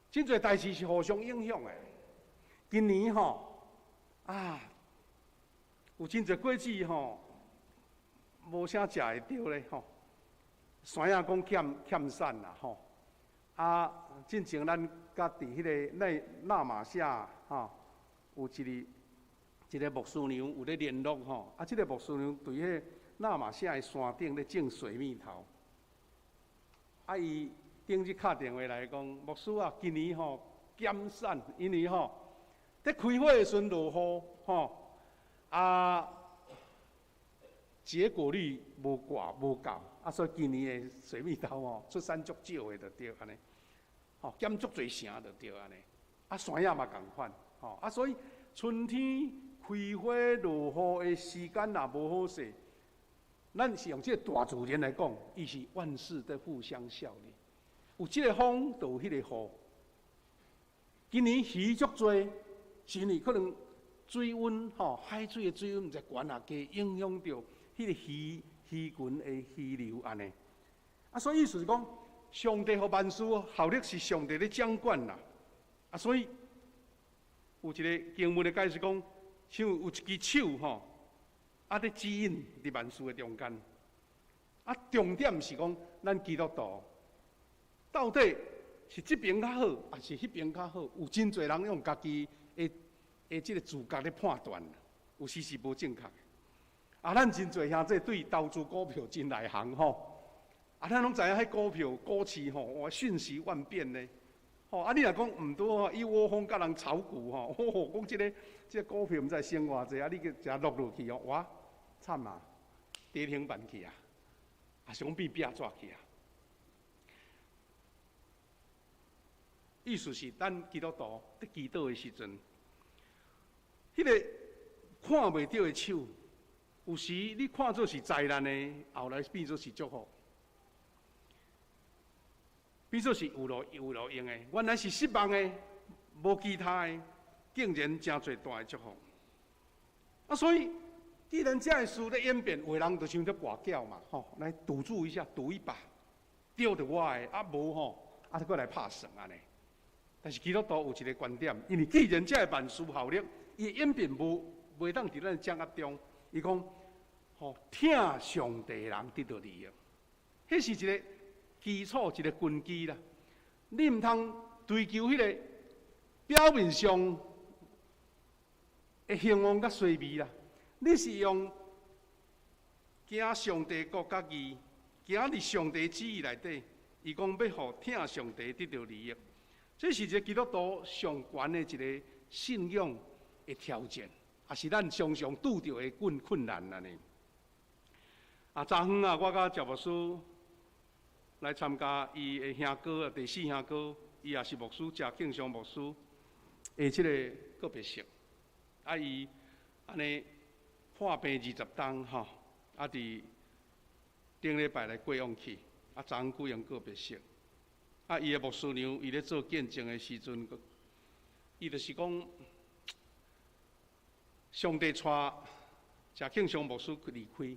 真濟代誌是互相影響的。今年吼啊，有真濟果子吼，無啥食會著咧吼。山仔講欠欠產啦吼。啊，進前咱佮佇彼个內納瑪夏吼，有一个一个牧師娘有咧聯絡吼。啊，這个牧師娘對彼个納瑪夏的山頂咧種水蜜桃。啊，伊頂日敲電話來講，牧師啊，今年吼減產，因為吼佇開花的時陣落雨吼，啊，結果率無掛無夠，啊，所以今年的水蜜桃吼出產足少的就對按呢，吼減足濟成就對按呢，啊，山仔嘛仝款，吼啊，所以春天開花落雨的時間若無好勢，咱是用這个大自然來講，伊是萬事的互相效力。有這个風，就有彼個雨。今年魚足濟，是因為可能水溫吼，海水的水溫毋知懸抑低，影響著彼個魚魚群的魚流按呢。啊，所以意思是講，上帝予萬事效力是上帝咧掌管啦。啊，所以有一个經文的解釋講，像有一支手吼，啊，咧指引佇萬事的中間。啊，重點是講，咱基督徒到底是這邊較好，抑是彼邊較好？有真濟人用家己的的這个自覺咧判斷，有時是無正確的。啊，咱真濟兄弟對投資股票真內行吼。啊，咱攏知影彼股票股市吼，哇，瞬息萬變呢。吼，啊，你若講毋對吼，一窩蜂共人炒股吼，哦，講這个這个股票毋知升偌濟，啊，你去一落落去哦，哇，慘啊，跌停板去啊，啊是講變壁紙去啊。意思是，咱基督徒佇祈禱的時陣，彼个看袂著的手，有時你看做是災難的，後來變做是祝福，變做是有路有路用的。原來是失望的，無其他的，竟然誠濟大的祝福。啊，所以既然這个事咧演變，有的人就想著跋筊嘛，吼，來賭注一下，賭一把，著著我的，啊無吼，啊閣來拍算按呢。但是基督徒有一个觀點，因為既然這个萬事效力，伊的演變無袂當佇咱掌握中。伊講，吼，疼上帝的人得著利益，彼是一个基礎，一个根基啦。你毋通追求彼个表面上的興旺佮衰微啦。你是用行上帝國佮義，行佇上帝旨意內底，伊講欲予疼上帝得著利益。這是一个基督徒上懸的一个信仰的挑戰，也是咱常常拄著的困困難按呢。啊，昨昏啊，我佮趙牧師來參加伊的兄哥，第四兄哥，伊伊也是牧师，謝敬祥牧师的這个告別式。啊，伊按呢破病20冬吼，啊，佇頂禮拜來過往去，啊，昨昏舉行告別式。啊，伊的牧師娘伊咧做見證的時陣，伊就是講，上帝帶謝慶祥牧師離開，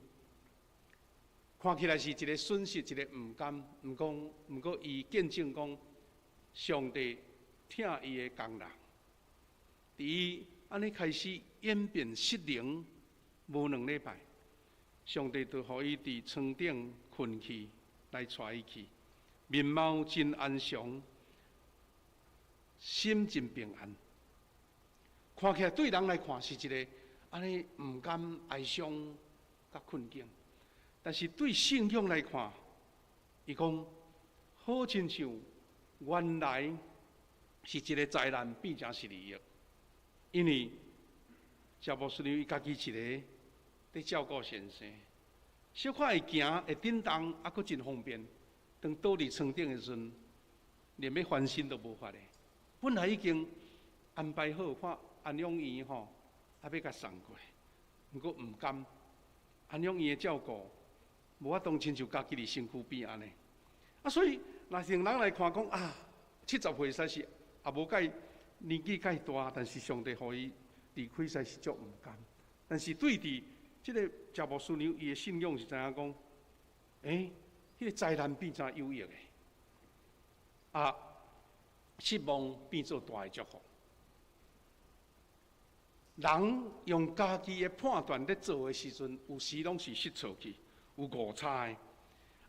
看起來是一個損失，一個毋甘。毋過，毋過伊見證講，上帝疼伊的工人，佇伊按呢開始演變失靈，無2禮拜，上帝就予伊佇床頂睏去，來帶伊去，面貌真安詳，心真平安。看起來對人來看是一個按呢毋甘哀傷佮困境，但是對信仰來看，伊講好親像原來是一個災難變成是利益，因為謝牧師娘伊家己一个佇照顧先生，小可會行會振動，猶閣真方便。當倒佇床頂的時陣，連欲翻身都無法的。本來已經安排好，看安養院吼，啊欲共送過來，毋過毋甘。安養院的照顧，無法度親像家己佇身軀邊按呢。啊，所以若是用人來看講啊，70歲實在是也無介年紀介大，但是上帝予伊離開實在是足毋甘。但是對佇這个謝牧師娘伊的信仰是知影講，欸，彼个災難變成有益的，啊，失望變做大的祝福。人用家己的判斷咧做的時陣，有時攏是失錯去，有誤差的。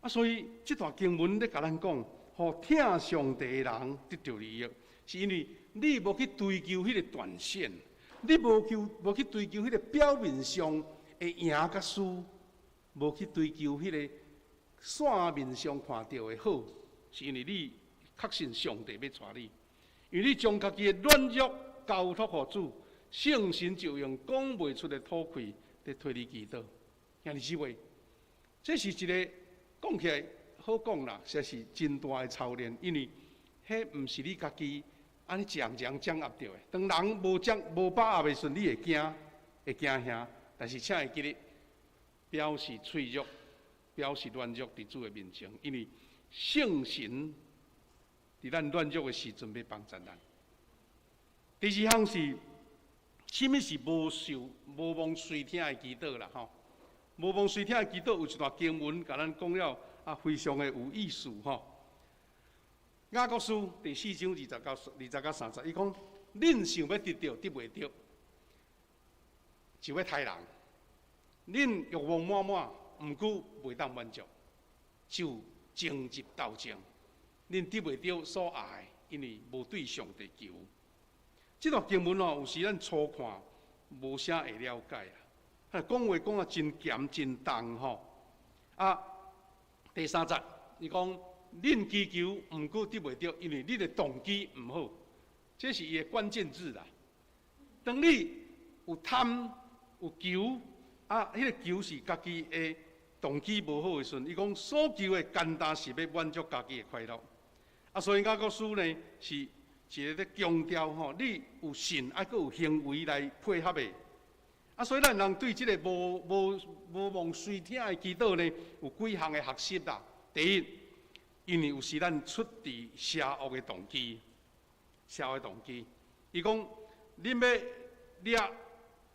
啊，所以這段經文咧共咱講，予疼上帝的人得著利益，是因為你無去追求彼个斷線，你無求無去追求彼个表面上的贏佮輸，無去追求彼个線面上看著的好，是因為你確信上帝欲帶你，因為你將家己的軟弱交託予主，聖神就用講袂出的吐氣佇替你祈禱。兄弟姊妹，這是一个講起來好講啦，實在是真大的操練，因為彼毋是你家己按呢一項一項掌握著的。當人無掌無把握的時陣，你會驚，會驚嚇。但是請會記得，表示脆弱，表示軟弱佇主的面前，因為聖神佇咱軟弱的時陣欲幫助咱。第二項是，啥物是無受無望垂聽的祈禱啦？吼，無望垂聽的祈禱有一段經文，共咱講了啊，非常的有意思吼。雅各書第四章20到30節，伊講：恁想欲得著，得袂著，就欲刣人；恁欲望滿滿，毋過袂當滿足，就爭執鬥爭。恁得袂著所愛，因為無對上帝求。這段經文哦，有時咱初看無啥會了解啦。啊，講話講啊真鹹真重吼。啊，第三節，伊講恁祈求，毋過得袂著，因為你的動機毋好。這是伊的關鍵字啦。當你有貪有求，啊，彼个求是家己的動機無好的時陣，伊講所求的簡單是欲滿足家己的快樂。啊，所以雅各書呢是一个咧強調吼，你有信，愛閣有行為來配合的。啊，所以咱人對這个無望垂聽的祈禱呢，有幾項的學習啦。第一，因為有時咱出自邪惡的動機，邪惡的動機。伊講，恁欲掠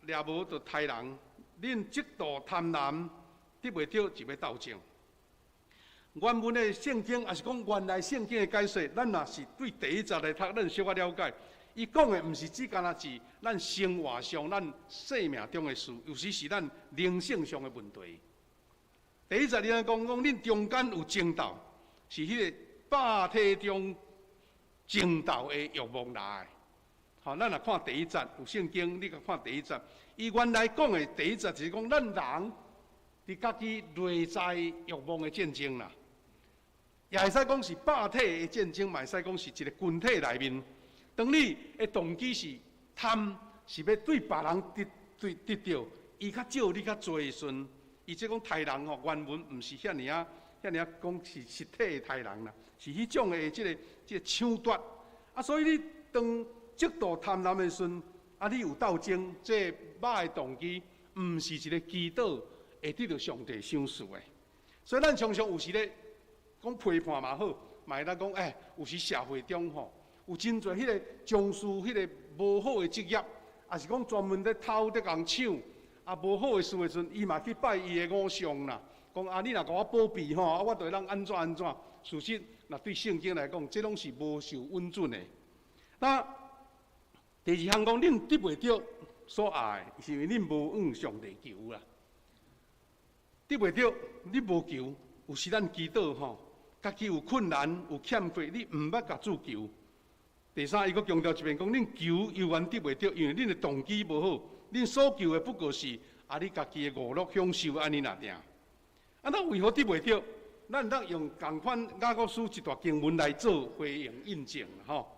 掠無就刣人，恁嫉妒貪婪，得袂著就欲鬥爭。原文的聖經，抑是講原來聖經的解說，咱若是對第一節來讀，咱小可了解。伊講的毋是只干焦是咱生活上、咱生命中的事，有時是咱靈性上的問題。第一節伊按呢講，講恁中間有爭鬥，是彼個肉體中爭鬥的欲望來的。吼，咱若看第一節有聖經，你共看第一節，伊原來講的第一節就是講咱人佇家己內在欲望的戰爭啦，也會使講是肉體的戰爭，嘛會使講是一个群體內面。當你的動機是貪，是欲對別人得對得著，伊較少，你較濟的時陣，伊這講刣人吼，原文毋是遐爾仔遐爾仔講是實體的刣人啦，是彼種的這个搶奪。啊，所以你當嫉妒貪婪的時陣，啊，你有鬥爭，這歹的動機，毋是一个祈禱會得著上帝賞賜的。所以咱常常有時咧講批判嘛好，嘛會當講欸，有時社會中吼有真濟彼个從事彼个無好的職業，抑是講專門咧偷咧共搶，啊無好的事的時陣，伊嘛去拜伊的偶像啦。講啊，你若共我保庇吼，啊我就會當按怎按怎。事實，若對聖經來講，這攏是無受允准的。那第二項講，恁得袂著所愛的，是因為恁無向上帝求啦。得袂著，你無求，有時咱祈禱吼，家己有困難有欠缺，你毋捌共主求。第三，伊閣強調一遍，講恁求猶原得袂著，因為恁的動機無好，恁所求的不過是啊，你家己的娛樂享受按呢爾爾。啊，咱為何得袂著？咱會當用仝款雅各書一段經文來做回應印證吼。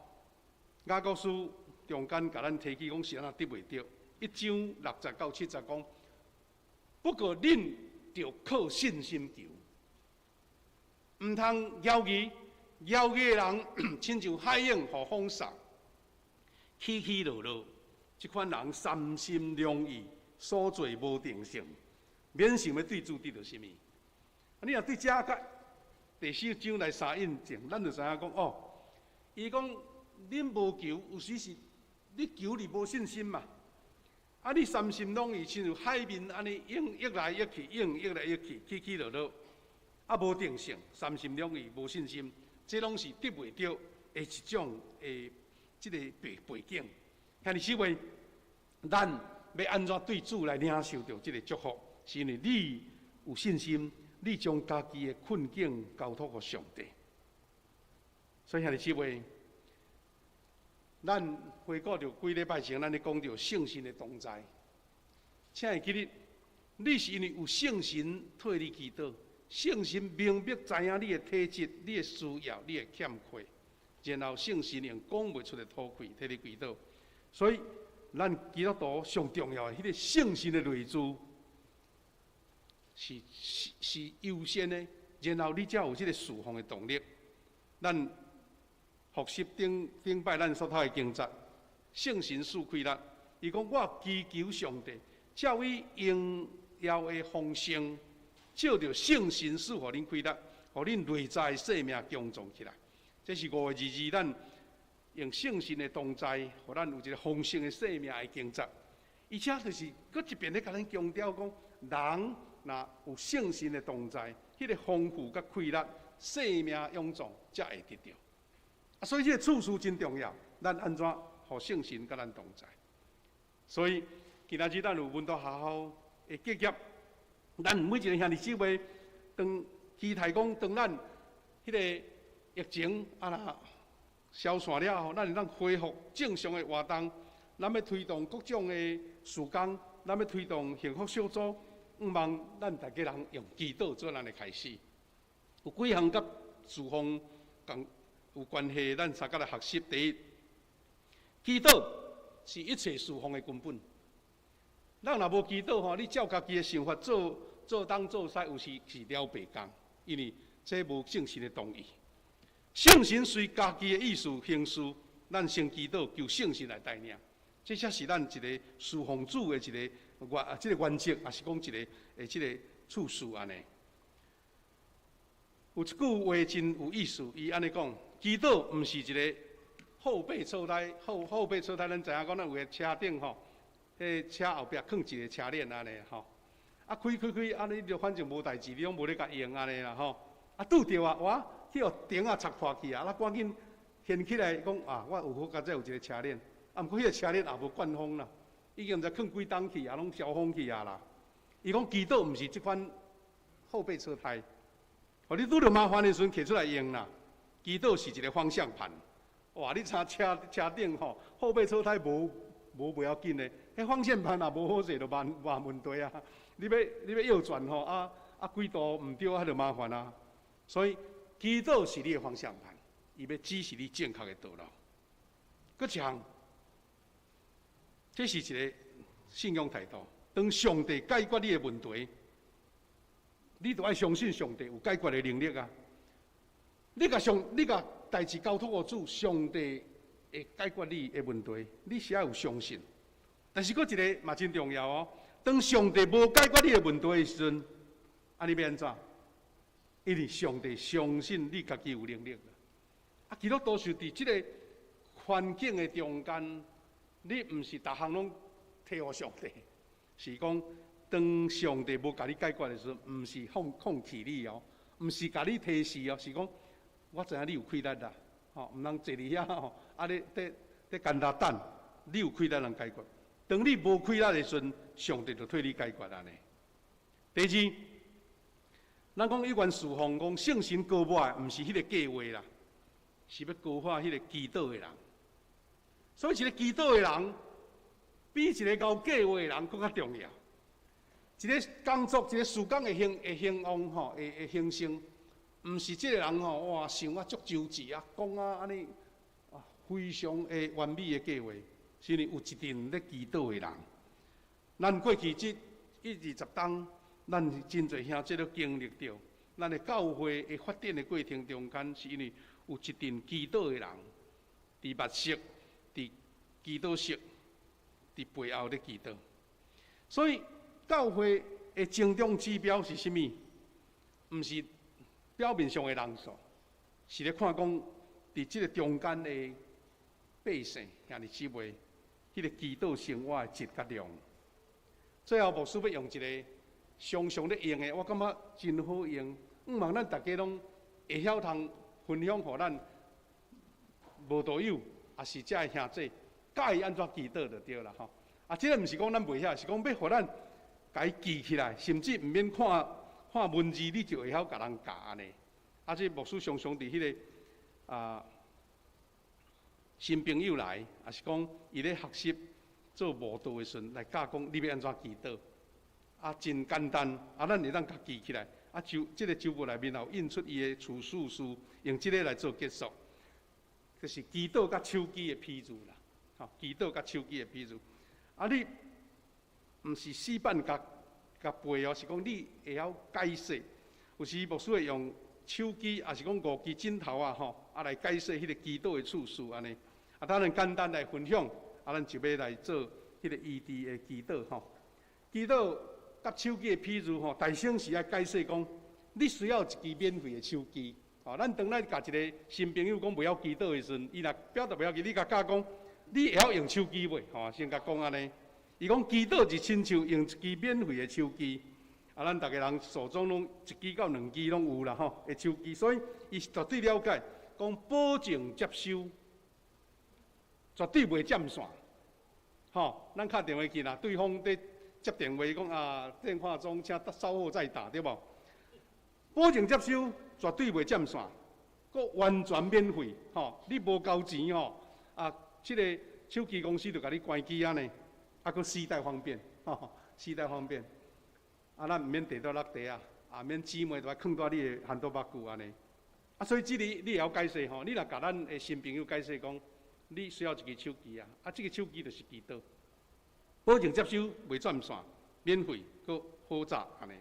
雅各書中間共咱提起講是按怎得袂著，一章六節到七節講，不過恁著靠信心求，毋通猶豫，猶豫的人親像海湧予風掃，起起落落，這款人三心兩意，所做無定性，免想欲對主得著啥物。啊，你若對這佮第四章來相印證，咱就知影講哦，伊講恁無求，有時是你求你無信心嘛。啊，你三心兩意，親像海面按呢湧湧來湧去，湧湧來湧去，起起落落，啊無定性，三心兩意，無信心，這攏是得袂著的一種的這个背背景。兄弟姊妹，咱欲按怎對主來領受著這个祝福？是因為你有信心。你將家己的困境交託予上帝，所以兄弟姊妹，咱回顧著幾禮拜前，咱咧講著聖神的同在。請會記得，你是因為有聖神替你祈禱，聖神明白知影你的體質、你的需要、你的欠缺，然後聖神用講袂出的吐氣替你祈禱。所以，咱基督徒上重要的彼个聖神的內住。是是是優先的，然後你才有這个事奉的動力。咱復習頂頂擺咱所讀的經節，聖神賜氣力，伊講我祈求上帝，照伊榮耀的豐盛，照著聖神賜予恁氣力，予恁內在生命強壯起來。這是5月22，咱用聖神的同在，予咱有一个豐盛的生命的經節。伊這就是閣一遍咧共咱強調講，人。若有聖神的同在，彼个豐富佮氣力、生命勇壯，才會得著。啊，所以這个次序真重要。咱按怎予聖神佮咱同在？所以今仔日咱有門徒學校的結業，咱每一个兄弟姊妹，當期待講，當咱彼个疫情啊若消散了後，咱會當恢復正常的活動。咱欲推動各種的事工，咱欲推動幸福小組。向望咱逐家人用祈禱做咱的開始。有幾項佮事奉仝有關係，咱相佮來學習。第一，祈禱是一切事奉的根本。咱若無祈禱吼，你照家己的想法做做東做西，有時是了白工，因為這無聖神的同意。聖神隨家己的意思行事，咱先祈禱求聖神來帶領，這才是咱一个事奉主的一个原這个原則，抑是講一个的這个次序按呢。有一句話真有意思，伊按呢講：祈禱毋是一个後備車胎，後後備車胎，咱知影講，咱有的車頂吼，彼車後壁囥一个車鏈按呢吼，啊開開開，按呢你就反正無代誌，你攏無咧共用按呢啦吼，啊拄著啊，哇，去予燈仔插破去啊，啊趕緊掀起來講啊，我有好佳哉有一个車鏈，啊毋過彼个車鏈也無灌風啦，已經毋知囥幾冬去啊，攏燒風去啊啦。伊講祈禱毋是這款後備車胎，予你拄著麻煩的時陣提出來用啦。祈禱是一个方向盤，哇！你車車車頂吼後備車胎無無袂要緊的，彼方向盤若無好勢，就萬萬問題啊！你欲你欲右轉吼啊啊幾度毋對，彼就麻煩啊。所以祈禱是你的方向盤，伊欲指示你正確的道路。閣一項，這是一个信仰態度。當上帝解決你的問題，你就愛相信上帝有解決的能力啊！你共上，你共代誌交託予主，上帝會解決你的問題，你是愛有相信。但是閣一个嘛真重要哦，當上帝無解決你的問題的時陣，啊，你欲按怎？因為上帝相信你家己有能力。啊，基督徒是佇這个環境的中間，你毋是逐項攏推予上帝，是講當上帝無共你解決的時陣，毋是放棄你哦，毋是共你提示哦，是講我知影你有氣力啦，吼，毋通坐佇遐吼，啊咧佇佇干焦等，你有氣力通解決。當你無氣力的時陣，上帝就替你解決按呢。第二，咱講一元侍奉，講聖神膏抹的，毋是彼个計劃啦，是欲膏抹彼个祈禱的人。所以一个祈禱的人，比一个𠢕計劃的人閣較重要。一个工作，一个事工的興的興旺吼，會會興盛，毋是這个人吼，哇，想啊足周至啊，講啊按呢啊，非常的完美的計劃，是因為有一陣咧祈禱的人。咱過去這一二十冬，咱真濟兄弟都經歷著，咱的教會的發展的過程中間，是因為有一陣祈禱的人，佇密室、佇祈禱室、佇背後咧祈禱。所以教會的成長指標是啥物？毋是表面上的人數，是咧看講佇這个中間的百姓兄弟姊妹，彼个祈禱生活的質佮量。最後牧師欲用一个常常咧用的，我感覺真好用。向望咱逐家攏會曉通分享予咱慕道友，抑是遮的兄弟，教伊按怎祈禱就對啦吼。啊，這个毋是講咱袂曉，是講欲予咱共伊記起來，甚至毋免看看文字，你就會曉共人教按呢。啊，這牧師常常佇彼个啊新朋友來，抑是講伊咧學習做慕道的時陣，來教講你欲按怎祈禱。啊，真簡單，啊，咱會當共記起來。啊，周這个周報內面也有印出伊的處事書，用這个來做結束。就是祈禱佮手機的比喻啦，吼，祈禱佮手機的比喻。啊，你毋是死板共共背哦，是講你會曉解釋。有時牧師會用手機，抑是講五支指頭啊，吼，啊來解釋彼个祈禱的次序按呢。啊，當然簡單來分享，啊，咱就欲來做彼个醫治的祈禱吼。祈禱佮手機的比喻吼，大先是愛解釋講，你需要一支免費的手機。吼，咱當咱共一个新朋友講袂曉祈禱的時陣，伊若表達袂曉記，你共教講，你會曉用手機袂？吼，先共講按呢。伊講祈禱就親像用一支免費的手機，啊，咱逐个人手中攏一支到兩支攏有啦吼，的手機，所以伊是絕對了解，講保證接收，絕對袂佔線。吼，咱敲電話去啦，對方佇接電話講啊，電話中，請稍後再打，對無？保證接收，絕對袂佔線，閣完全免費，吼，你無交錢吼，啊，這个手機公司就共你關機按呢，啊，閣攜帶方便，吼，攜帶方便，啊，咱毋免提佗落袋仔，也免姊妹都愛囥佇你的hand bag 按呢，啊，所以這个你會曉解釋吼，你若共咱的新朋友解釋講，你需要一支手機啊，啊，這个手機就是祈禱，保證接收，袂佔線，免費，閣好紮按呢，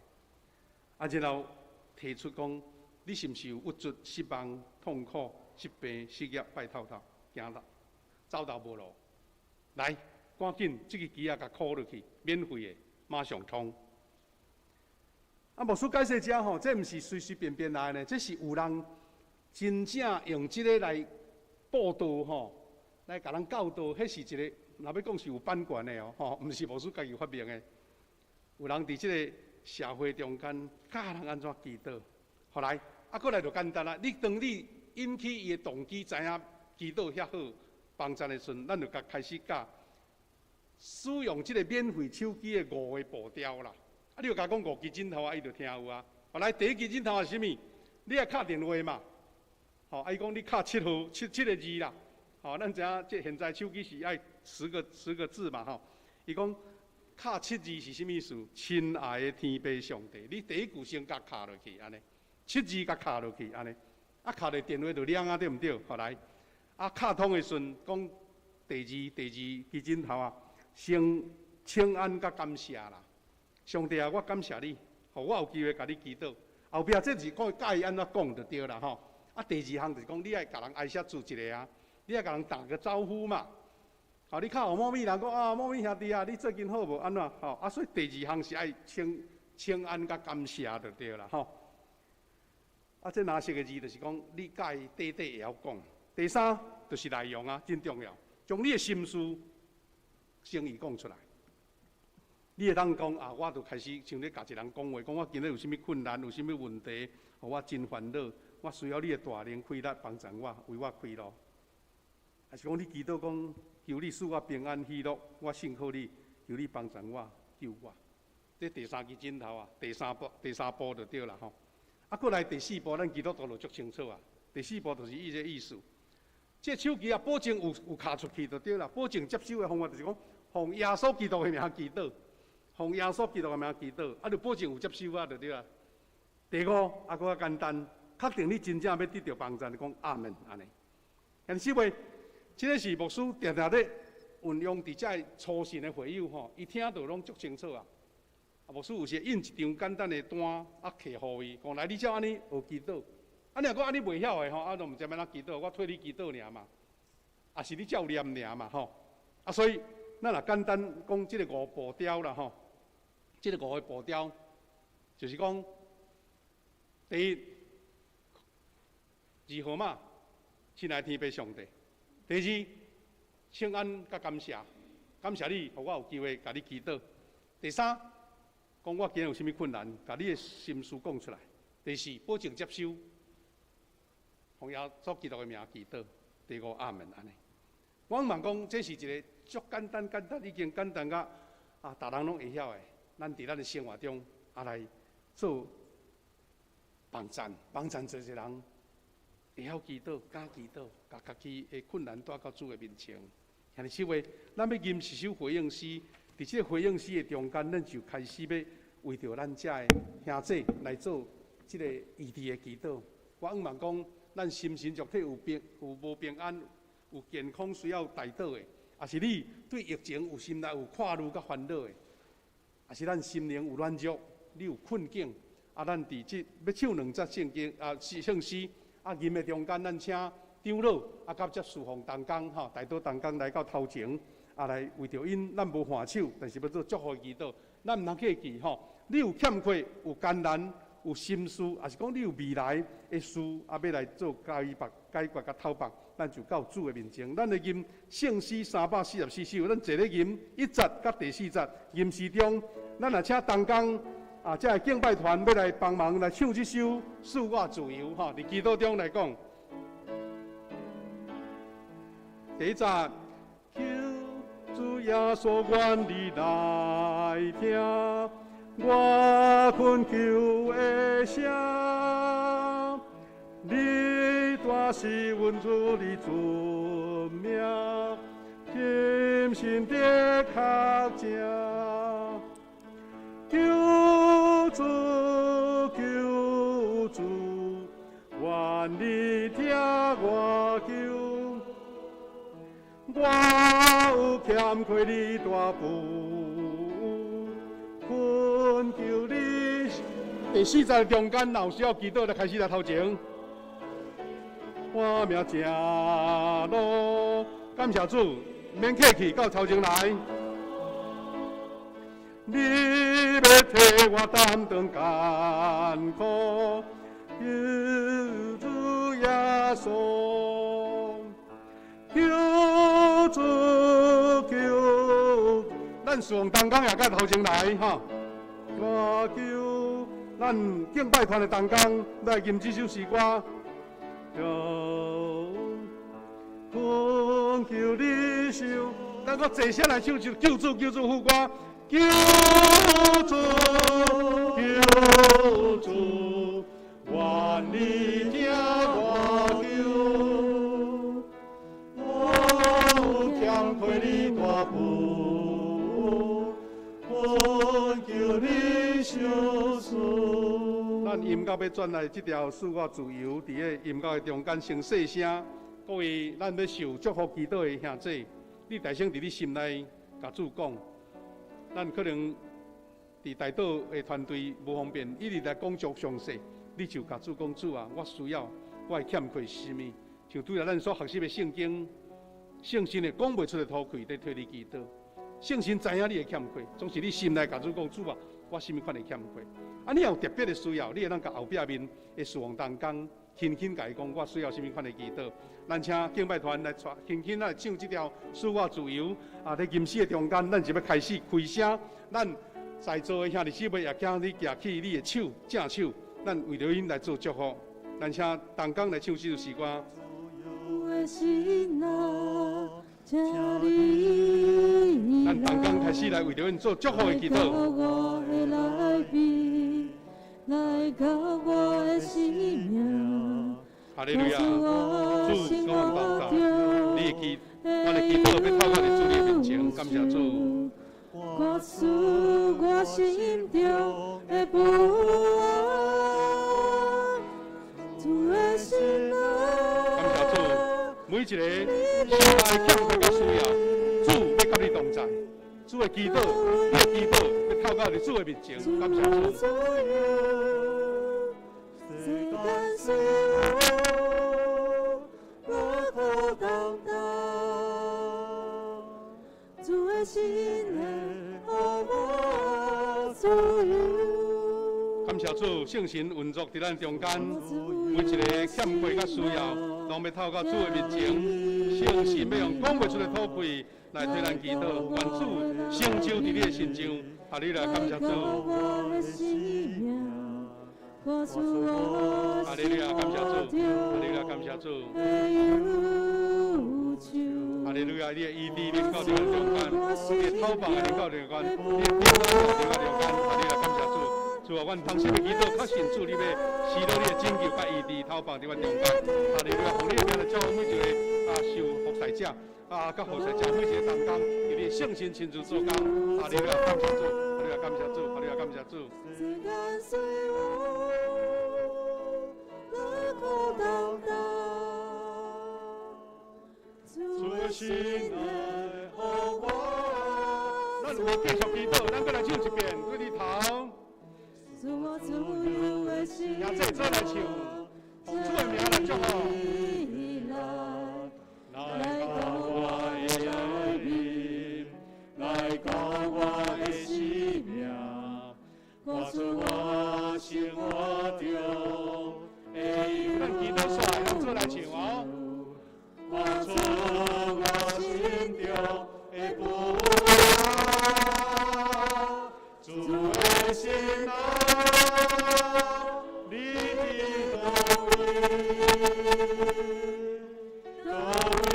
啊，然後提出講，你是毋是有鬱卒、失望、痛苦、疾病、失業、拜透透、驚到走投無路？來，趕緊，這个機仔共箍落去，免費的，馬上通。啊，牧師解釋遮吼，這毋是隨隨便便來的呢，這是有人真正用這个來布道吼，來共人教導，彼是一个，若欲講是有版權的哦，吼，毋是牧師家己發明的。有人佇這个社會中間教人按怎祈禱，後來啊，閣來就簡單啦。你當你引起伊的動機，知影祈禱遐好幫贊的時陣，咱就共開始教使用這个免費手機的五个步驟啦。啊，你就共講五支指頭啊，伊就聽有啊。後來第一支指頭是啥物？你愛敲電話嘛？吼，啊，伊講你敲七號七七个字啦。吼，咱知影這現在手機是愛10個字嘛？吼，伊講。敲七字是啥物意思？親愛的天父上帝，你第一句先共敲落去，按呢，七字共敲落去，按呢，啊，敲佇電話就亮啊，對毋對？後來，啊，敲通的時陣，講第二第二支指頭啊，先請安佮感謝啦。上帝啊，我感謝你，予我有機會共你祈禱。後壁這是講教伊按怎講就對啦吼。啊，第二項就是講，你愛共人挨寫注一下啊，你愛共人打個招呼嘛。吼，你敲予某咪人講啊，某咪兄弟啊，你最近好無？按怎？吼，啊，所以第二項是愛請請安佮感謝就對啦，吼。啊，這藍色的字就是講，你佮伊短短會曉講。第三就是內容啊，真重要，將你的心事誠意講出來。你會當講啊，我就開始像咧共一人講話，講我今日有啥物困難，有啥物問題，予我真煩惱，我需要你的大能氣力幫助我，為我開路。還是講你祈禱講，求你賜我平安喜樂，我信靠你，求你幫助我，救我。這第三支箭頭啊，第三步，第三步就對啦吼。啊，過來第四步，咱基督徒就足清楚啊。第四步就是伊這個意思。這手機啊，保證有敲出去就對啦。保證接收的方法就是講，奉耶穌基督的名祈禱，奉耶穌基督的名祈禱，啊，就保證有接收啊，就對啦。第五，啊，閣較簡單，確定你真正欲得著幫助，就講阿門按呢。但是話，這个是牧師定定咧運用佇遮个初信的會友吼，伊聽著攏足清楚啊。啊，牧師有時印一張簡單的單，啊，摕予伊，講來你照按呢學祈禱。啊，你若講按呢袂曉的吼，啊，都毋知欲按怎祈禱，我替你祈禱爾嘛，抑是你照念爾嘛吼。啊，所以咱若簡單講這个五步驟啦吼，這个五个步驟就是講，第一，二號碼，親愛天父上帝；第二，請安佮感謝，感謝你，予我有機會共你祈禱；第三，講我今日有啥物困難，共你的心事講出來；第四，保證接收，奉耶穌基督的名祈禱；第五，阿門按呢。我望講，這是一个足簡單、簡單，已經簡單甲啊，逐人攏會曉的。咱佇咱的生活中啊來做幫贊，幫贊濟濟人會曉祈禱、敢祈禱，共家己的困難帶到主的面前。兄弟姊妹，咱欲吟一首回應詩，佇這个回應詩的中間，咱就開始欲為著咱遮的兄弟來做這个醫治的祈禱。我向望講，咱心神肉體有平有無平安，有健康需要代禱的，抑是你對疫情有心內有掛慮佮煩惱的，抑是咱心靈有軟弱，你有困境，啊，咱佇這欲唱兩節聖經啊，聖詩啊，吟的中間，咱請長老啊，佮這侍奉同工吼，代禱同工來到頭前，啊，來為著𪜶，咱無換手，但是欲做祝福的祈禱，咱毋通客氣吼。你有欠缺，有艱難，有心事，抑是講你有未來的事，啊，欲來做解決、解決佮透白，咱就到主的面前。咱來吟聖詩344首，咱坐咧吟一節佮第四節吟詩中，咱若請同工啊，這个敬拜團欲來幫忙來唱這首《賜我自由》吼，佇祈禱中來講。第一節，求主耶穌願你來聽我懇求的聲，你大是阮主的尊名，深信的確正。求主，求主，願你聽我求，我有欠缺你大補，懇求你。第四節中間，若有需要祈禱，就開始來頭前。我名正路，感謝主，免客氣，到頭前來。你欲替我擔當艱苦，求主耶穌，求主求，咱侍奉同工也到頭前來吼。我求咱敬拜團的同工來吟這首詩歌。懇求你受，咱閣坐下來唱一首救主救主副歌。救主救主，願你聽我求，我有欠缺你大補，懇求你相助。咱音樂欲轉來這條賜我自由，佇个音樂的中間先細聲。各位，咱欲受祝福祈禱的兄弟，你大聲佇你心內共主講。咱可能佇代禱的團隊無方便，一直來講足詳細，你就共主講，主啊，我需要，我的欠缺是啥物？像拄才咱所学习的圣经，圣神会讲袂出的吐气，伫替你祈祷。圣神知影你的欠缺，总是你心内共主讲，主啊，我啥物款的欠缺。啊，你若有特别的需要，你会当共后壁面的事奉同工轻轻共伊讲，我需要啥物款的祈祷。咱请敬拜团来带，轻轻来唱这条《赐我自由》。啊，伫吟诗的中间，咱就欲开始开声。咱在座的兄弟姊妹也请你举起你的手，正手，咱为著𪜶来做祝福。咱请同工来唱这首诗歌。咱同工开始来为著𪜶做祝福的祈禱。哈利路亞，主，與阮同在，你的祈，阮的祈禱欲透過佇主你的面前，感謝主。我出我心中的不安，主的心啊。感謝主，每一個心內欠缺佮需要，主欲佮你同在。主的祈禱，你的祈禱欲透過佇主的面前，感謝主。世間雖有苦擔當，主的心會予我自由。感謝主，聖神運作佇咱中間，每一個欠缺佮需要，攏欲透過主的面前，聖神欲用講袂出的吐氣來替咱祈禱，願主成就佇你的身上。哈利路亞，感謝主。哈利路亞，感謝主。哈利路亞，感謝主。哈利路亞，你的醫治臨到佇咱中間，你的透放臨到中間，你的平安臨到中間。哈利路亞，感謝主。主啊，阮同心的祈禱，確信主你欲施落你的拯救佮醫治透放佇阮中間。哈利路亞，奉你的名來祝福每一個啊受服侍者，啊，佮服侍者每一個同工，伫你的聖神親自做工。哈利路亞，感謝主。哈利路亞，感謝主。哈利路亞，感謝主。主的心愛予我。咱有繼續祈禱，咱閣來唱一遍，對你頭。賜我自由的心。兄弟做來唱，奉主的名來祝福。來到我的內面，來到我的生命，活出我生活中的咱祈禱煞，咱做來唱哦。活出我心中的不安，主的心啊，你伫佗位？佗位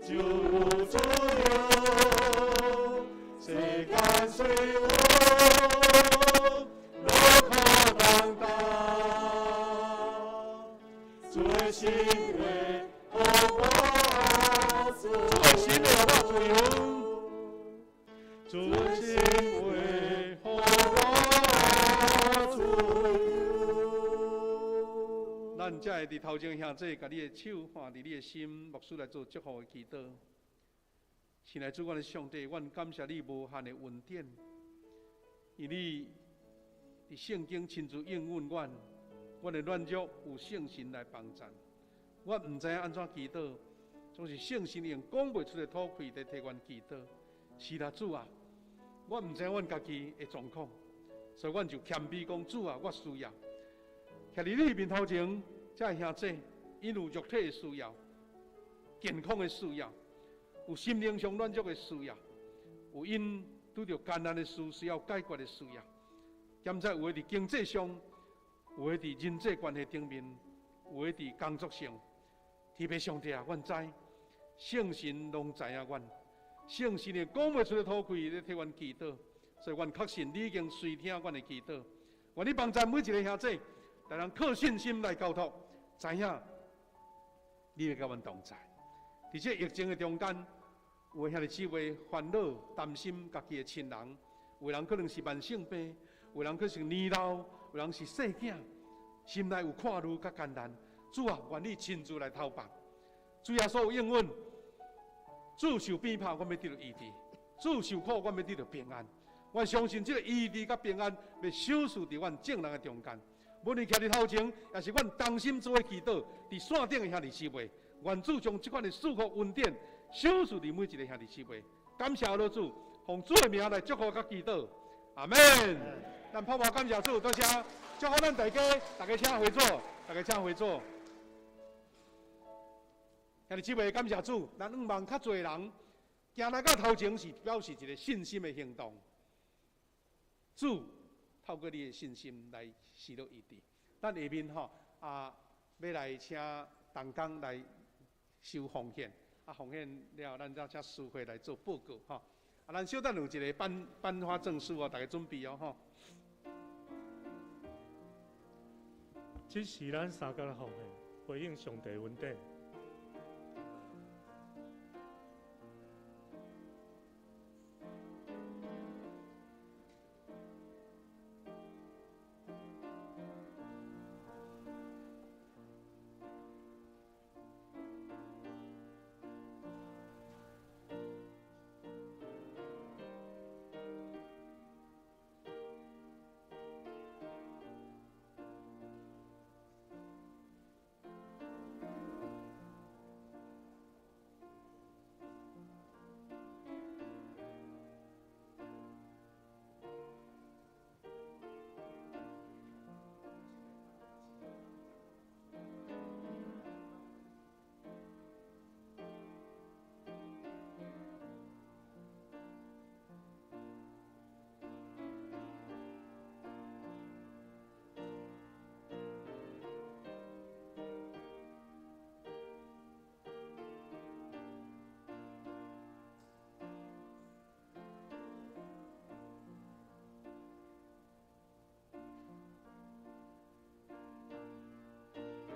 就有自由，世間雖有勞苦擔當，主的心會予我自由，主的心會予我自由，主的心會予我自由。咱才會佇頭前兄弟，共你的手放佇你的心，牧師來做祝福的祈禱。親愛主，阮的上帝，阮感謝你無限的恩典，因你佇聖經親自應允阮，阮的軟弱有聖神來幫贊。阮毋知影按怎祈禱，總是聖神用講袂出的吐氣佇替阮祈禱。是啦，主啊，我毋知影阮家己的狀況，所以阮就謙卑講，主啊，我需要。徛佇你面頭前，這兄弟，𪜶有肉體的需要，健康的需要，有心靈上軟弱的需要，有𪜶拄著艱難的事需要解決的需要。兼且有的佇經濟上，有的佇人際關係頂面，有的佇工作上。天父上帝啊，阮知聖神攏知影阮，聖神會講袂出的吐氣咧替阮祈禱，所以阮確信你已經垂聽阮的祈禱。願你幫贊每一個兄弟，逐人靠信心來交託，知影你會佮阮同在。佇這疫情的中間，有的兄弟姊妹煩惱、擔心家己的親人，有的人可能是慢性病，有的人可能是年老，有的人是細囝，心內有看慮佮艱難。主啊，願你親自來投放。主耶穌有應允，主受鞭拍，阮欲得著醫治；主受苦，阮欲得著平安。我相信這個醫治佮平安，欲賞賜佇阮眾人的中間。无论徛伫头前，也是阮同心做伙祈祷，伫线顶的兄弟姊妹，愿主将这款的祝福恩典赏赐伫每一个兄弟姊妹。感谢老主，奉主的名来祝福佮祈祷，阿门。咱拍拍感谢主，多谢，祝福咱大家，大家请回座，大家请回座。兄弟姊妹，感谢主，咱向望较济人行来到头前，是表示一个信心的行动。主透过你的信心来施予医治。咱下面吼啊，欲来请同工来收奉献，啊，奉献了，咱才请司会来做报告吼。啊，咱小等有一个颁发证书哦，大家准备哦吼。这是咱三个奉献，回应上帝恩典。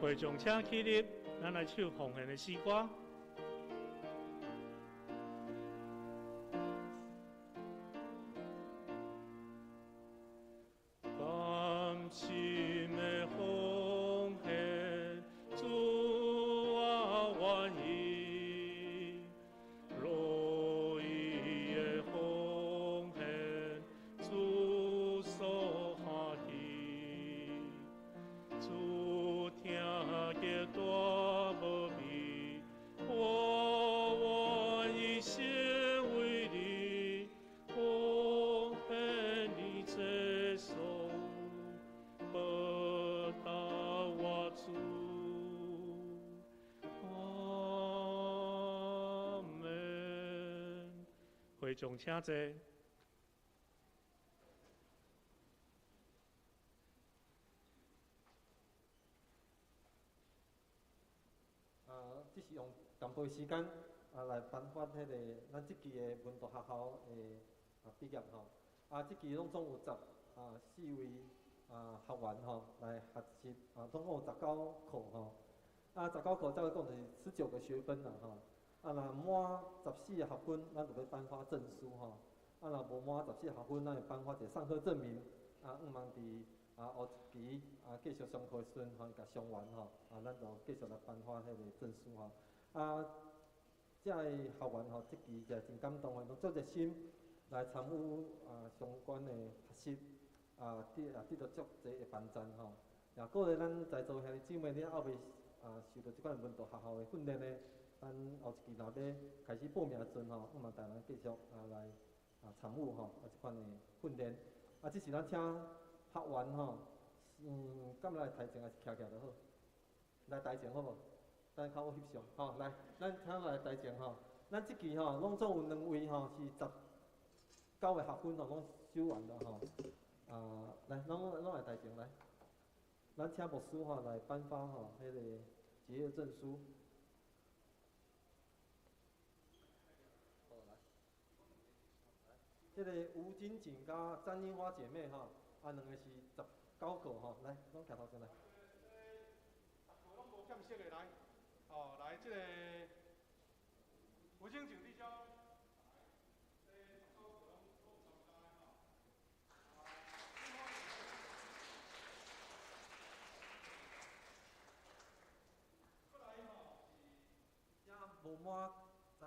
会众请起立，咱来唱奉献的诗歌。甘心的奉献，主啊，愿意；乐意的奉献，主所欢喜。主听见大无比，我愿意先为你奉献你这所有，报答我主。阿门。会众请坐。这是用淡薄时间啊来颁发彼个咱这期的门徒学校的毕业吼。啊，这期拢总有14位学员吼来学习啊，总共有19课吼。啊，19课照讲就是19个学分啦吼。啊，若满14个学分，咱就欲颁发证书吼。啊，若无满14学分，咱会颁发一个上课证明。啊，向望伫后一期继续上课的时阵吼，伊共上完吼，啊，咱就继续来颁发彼个证书吼。啊，这个学员吼，这期就真感动的，拢足热心来参与相关的学习，得到足济的帮助吼。也阁咧，咱在座兄弟姊妹，你犹未受到这款门徒学校的训练呢，咱后一期若欲开始报名的时阵吼，我嘛带咱继续来参与吼这款的训练。啊，这是咱请学员吼，敢来台前还是徛徛就好？来台前好无？咱较好翕相吼，来，咱请来台前吼。咱这期吼，拢总有2位吼是19个学分吼，拢修完了吼。啊，来，拢来台前来。咱请牧师吼来颁发吼彼个结业证书。好，来，这个吴金锦佮詹樱花姐妹吼，啊，两个是19课吼，来，拢徛头前来。10课拢无欠色的来，哦，来，这个吴金锦弟兄。无满十，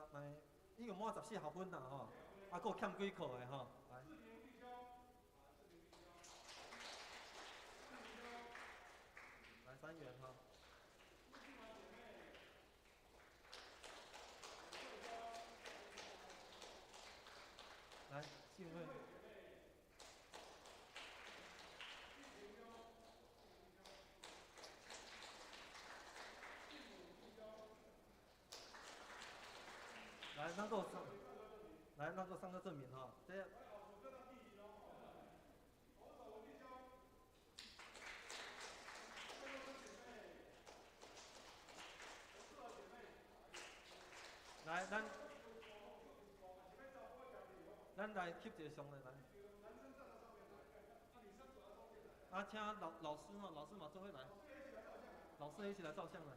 已经满14学分啦吼，啊，阁欠几课的吼，来。三元哈。来，进位。来，那个上，来那个上个证明哈，这。来，咱来翕一个相来，来。啊，请老师吼，老师嘛做伙来，老师一起来照相来。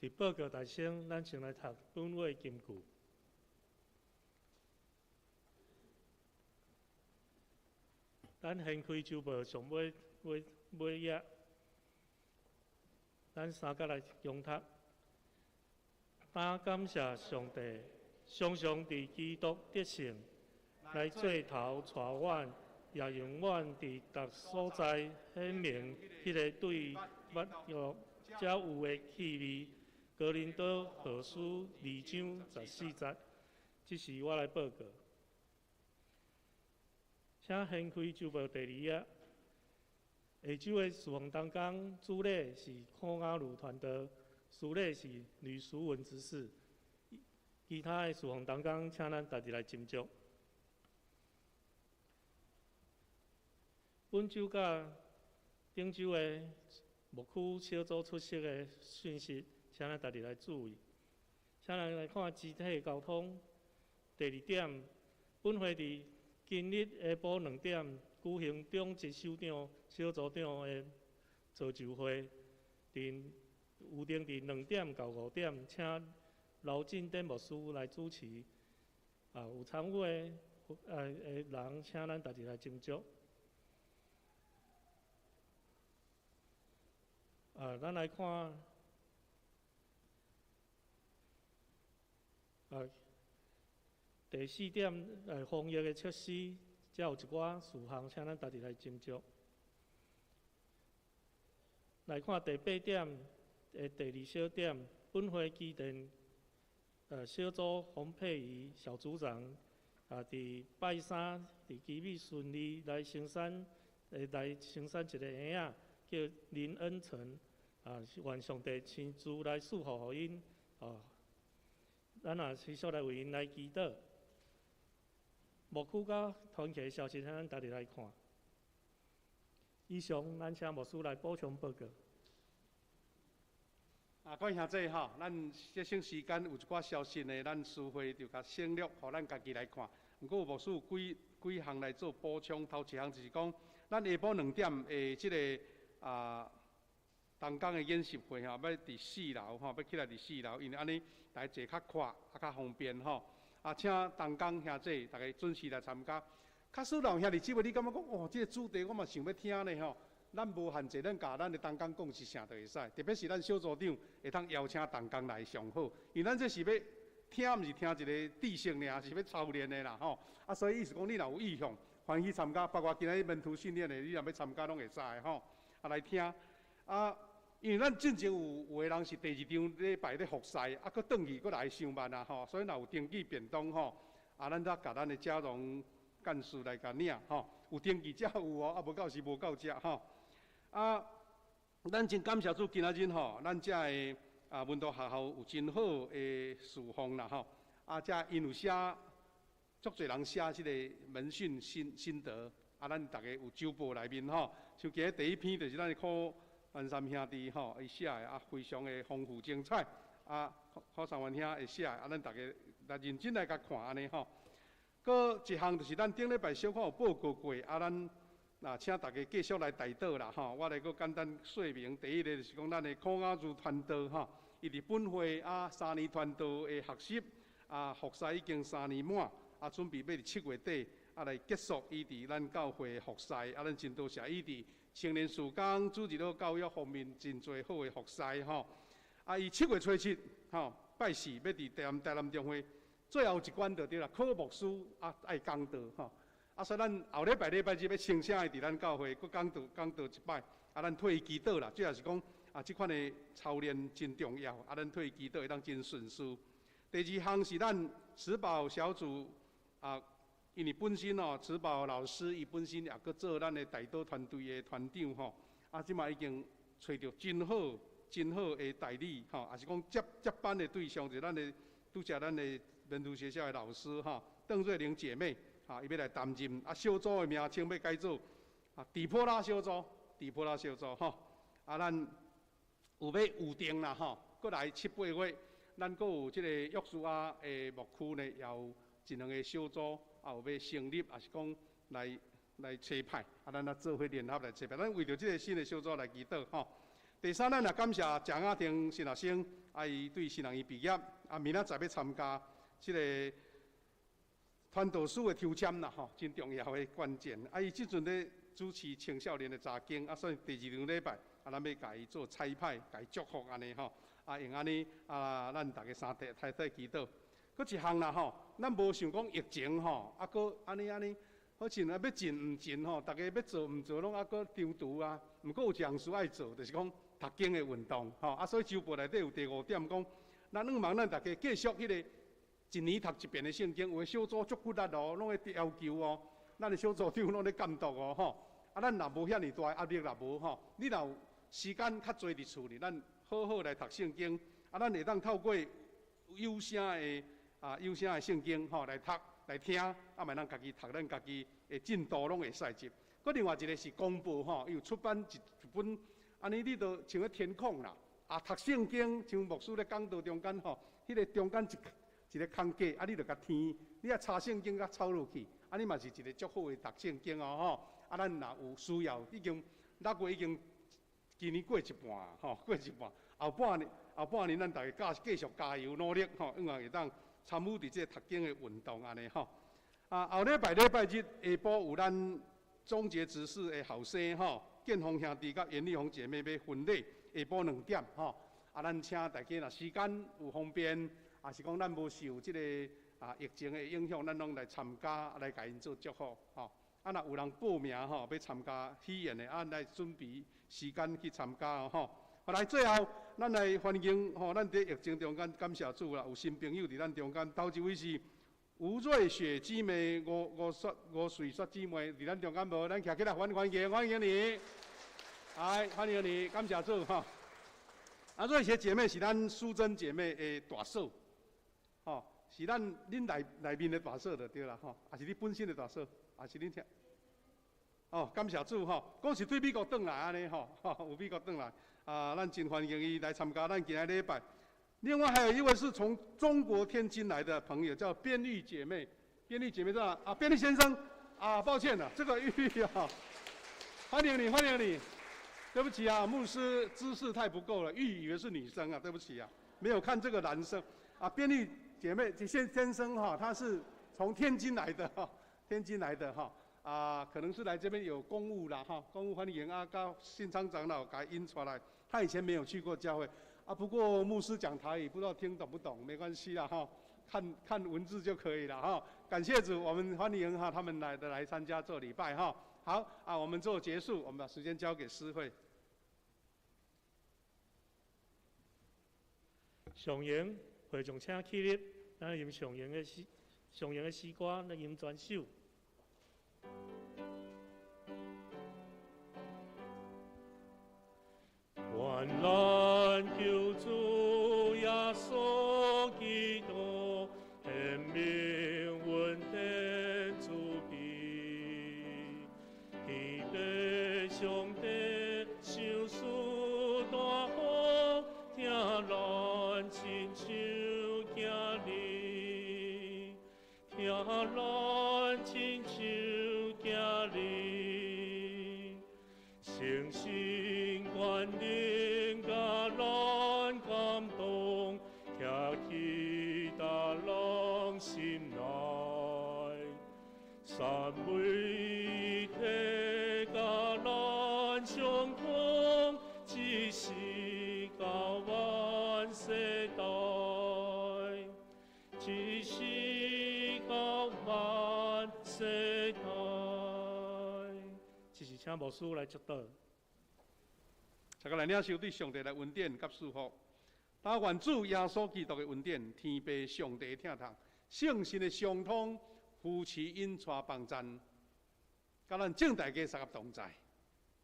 伫报告大声，咱先来读本位金句。咱掀开周报上尾尾尾页，咱三角来共读。当感谢上帝，常常伫基督得胜，来做头带阮，也用阮伫逐所在显明彼个对抹药才有的气味。哥林多后书2章14节，这是我来报告。请掀开周报第二页。下周的事奉同工主礼是孔阿鲁传道，司礼是吕淑文执事。其他的事奉同工，请咱逐日来斟酌。本周佮顶周的牧区小组出席的讯息，请咱逐日来注意。请咱来看肢体交通。第二点，本会伫今日下晡2点举行长执首长、小组长的造就会，有定伫2点到5点，请刘进典牧师来主持。有参与的人，请咱逐日来斟酌。咱来看，第四点，防疫的措施，才有一寡事项，请咱逐日来斟酌。来看第8点的第2小点，本会机电，小组洪佩仪小组长，伫拜三伫基美顺利来生产，来生产一个婴仔，叫林恩成，愿上帝亲自来赐福予𪜶，咱也持续来为𪜶来祈祷。牧区佮团契消息，咱逐日来看。以上，咱请牧师来补充报告。各位兄弟吼，咱节省时间，有一寡消息呢，咱私会就共省略，予咱家己来看。毋过牧师有几项来做补充，头一项就是讲，咱下晡2点的这个同工的研习会吼，要伫4楼吼，要起来伫4楼，因为按呢大家坐较快，较方便吼。请同工兄弟大家准时来参加。假使老兄弟姊妹，你感觉讲哦，这个主题我嘛想欲听呢吼。咱无限制，咱共咱的同工讲是啥就会使，特别是咱小组长会当邀请同工来上好，因为咱这是欲听，毋是听一个知识尔，是欲操练的啦吼。所以意思讲，你若有意向，欢喜参加，包括今仔日门徒训练的，你若欲参加拢会使的吼。来听。因为咱进前有的人是第2场礼拜咧复赛，阁转去阁来上班啊吼，所以若有登记变动吼，咱才共咱的嘉荣干事来共领吼，有登记才有哦，无到时无到遮吼。咱真感谢主，今仔日吼，咱遮的门徒学校有真好的事奉啦吼。遮𪜶有写，足济人写这个门训心得，咱逐家有周报内面吼，像今日第一篇就是咱的柯万三兄弟吼，伊写的非常的丰富精彩。柯三元兄会写的，咱逐家来认真来共看按呢吼。阁一项就是咱顶礼拜小可有报告过，啊，咱啊请大家继续来代祷啦吼。我来阁简单说明，第一个就是讲咱的孔雅如传道吼，伊伫本会啊三年传道的学习啊，服侍已经3年满，啊，准备欲伫7月底啊来结束伊伫咱教会的服侍，啊，咱真多谢伊伫青年事工、主日学教育方面真济好的服侍吼。啊，伊7月初7吼，拜四欲伫台南中会最后一关就对啦，考牧师啊爱讲道吼。啊，所以咱后礼拜礼拜日欲邀请伊伫咱教会阁讲道讲道一摆，啊，咱替伊祈祷啦，主要是讲啊，这款的操练真重要，啊，咱替伊祈祷会当真顺遂。第二项是咱慈宝小组啊，因为本身哦，慈宝老师伊本身也阁做咱的代祷团队的团长吼，啊，这马已经揣著真好、真好的代理吼，也是讲接班的对象，就是咱的拄才咱的门徒学校的老师吼，邓瑞玲姐妹，哈，伊欲来担任，啊，小组的名称欲改做啊，底波拉小组，底波拉小组吼，啊，咱有欲预定啦吼，阁来七八月，咱阁有这个约书亚的牧区呢，也有一两个小组。啊，有欲成立，也是讲来差派，啊，咱啊做伙联合来差派。咱为著这个新的小组来祈祷吼。第三，咱也感谢蒋亚婷新学生，啊，伊对新人院毕业，啊，明仔载欲参加这个传道师的抽签啦吼，真重要的关键。啊，伊这阵咧主持青少年的查经，啊，所以第二场礼拜，啊，咱欲共伊做差派，共伊祝福按呢吼。啊，用按呢啊，咱逐家三块太太祈祷。阁一项啦吼，咱无想讲疫情吼，啊，阁按呢按呢，好像啊欲进毋进吼，逐家欲做毋做拢犹阁踌躇啊。毋过有一项事爱做，就是讲读经的运动吼。啊，所以周报内底有第五点讲，咱向望咱逐家继续彼个一年读一遍的圣经，有的小组足骨力哦，拢会要求哦。咱的小组长拢咧监督哦吼。啊，咱若无遐尔大的压力，若无吼，你若有时间较济伫厝里，咱好好来读圣经。啊，咱会当透过有声的啊，有声的圣经吼来读来听，啊，嘛咱家己读，咱家己的进度拢会使接。阁另外一个是公报吼，伊有出版一本，按呢你著像咧填空啦。啊，读圣经像牧师咧讲道中间吼，彼个中间一个空格，啊，你著共填，你啊抄圣经共抄落去，按呢嘛是一个足好的读圣经哦吼。啊，咱若有需要，已经6月已经今年过一半吼，过一半，后半年后半年咱逐家继续加油努力吼，向望会当参与伫这个读经的运动按呢吼。啊，后礼拜礼拜日下晡有咱终结执事的后生吼，建宏兄弟佮严丽红姐妹欲婚礼，下晡2点吼。啊，咱请大家若时间有方便，也是讲咱无受这个啊疫情的影响，咱拢来参加，来共𪜶做祝福吼。啊，若有人报名吼，欲参加喜宴的，啊，来准备时间去参加哦吼。好，来最后，咱来欢迎吼，咱伫疫情中间感谢主啦，有新朋友伫咱中间。头一位是吴瑞雪姊妹，吴瑞雪姊妹伫咱中间无？咱徛起来欢欢迎欢迎你，来欢迎你，感谢主吼。啊，瑞雪姐妹是咱淑珍姐妹的大嫂，吼，是咱恁内内面的大嫂就对啦吼，也是你本身的大嫂，也是恁听。哦，感谢主吼，讲是对美国转来按呢吼，有美国转来。啊，咱真欢迎伊来参加咱今仔礼拜。另外还有一位是从中国天津来的朋友，叫边玉姐妹。边玉姐妹在哪？啊，边玉先生。啊，抱歉了，这个玉啊，欢迎你，欢迎你。对不起啊，牧师知识太不够了，玉以为是女生啊，对不起啊，没有看这个男生。啊，边玉姐妹，先生哈，他是从天津来的哈，天津来的哈。啊，可能是来这边有公务啦哈，公务欢迎啊，佮信昌长老共引出来。他以前没有去过教会啊，不过牧师讲台语，不知道听懂不懂，没关系啦哈，看看文字就可以了哈。感谢主，我们欢迎哈他们来的来参加做礼拜哈。好啊，我们做结束，我们把时间交给诗慧。上营会众请起立，咱吟上营的诗，上营的诗歌，咱吟全首。愿咱救主耶稣基督显明恩典慈悲，天父上帝赏赐大福，听咱亲像囝儿。咱亲像囝儿，圣神权能共咱感动，徛起逐人心内，三位一体佮咱相通，一时到万世代，一时到万世代。这是请牧师来祝祷。大家来领受对上帝的恩典佮祝福。但愿主耶稣基督的恩典、天父上帝的疼痛、圣神的相通、扶持、引带、帮赞，佮咱众大家三个同在。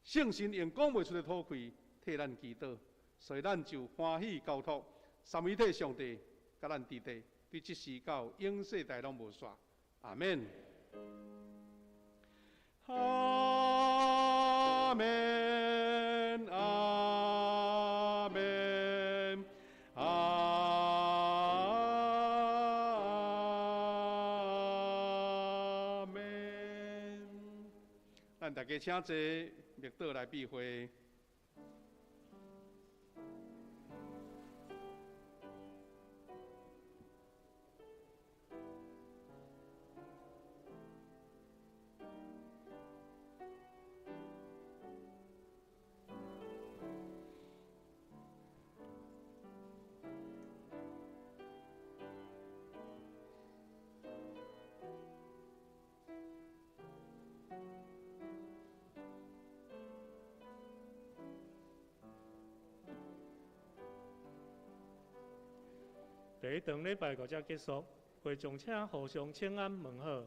圣神用讲袂出的吐气替咱祈祷，所以咱就欢喜交托三位一体上帝，佮咱伫地，对这时到永世代拢无煞。阿免。阿门，阿门，阿门。咱大家请坐，默祷来闭会。第一堂礼拜到这结束，会众请互相请安问好。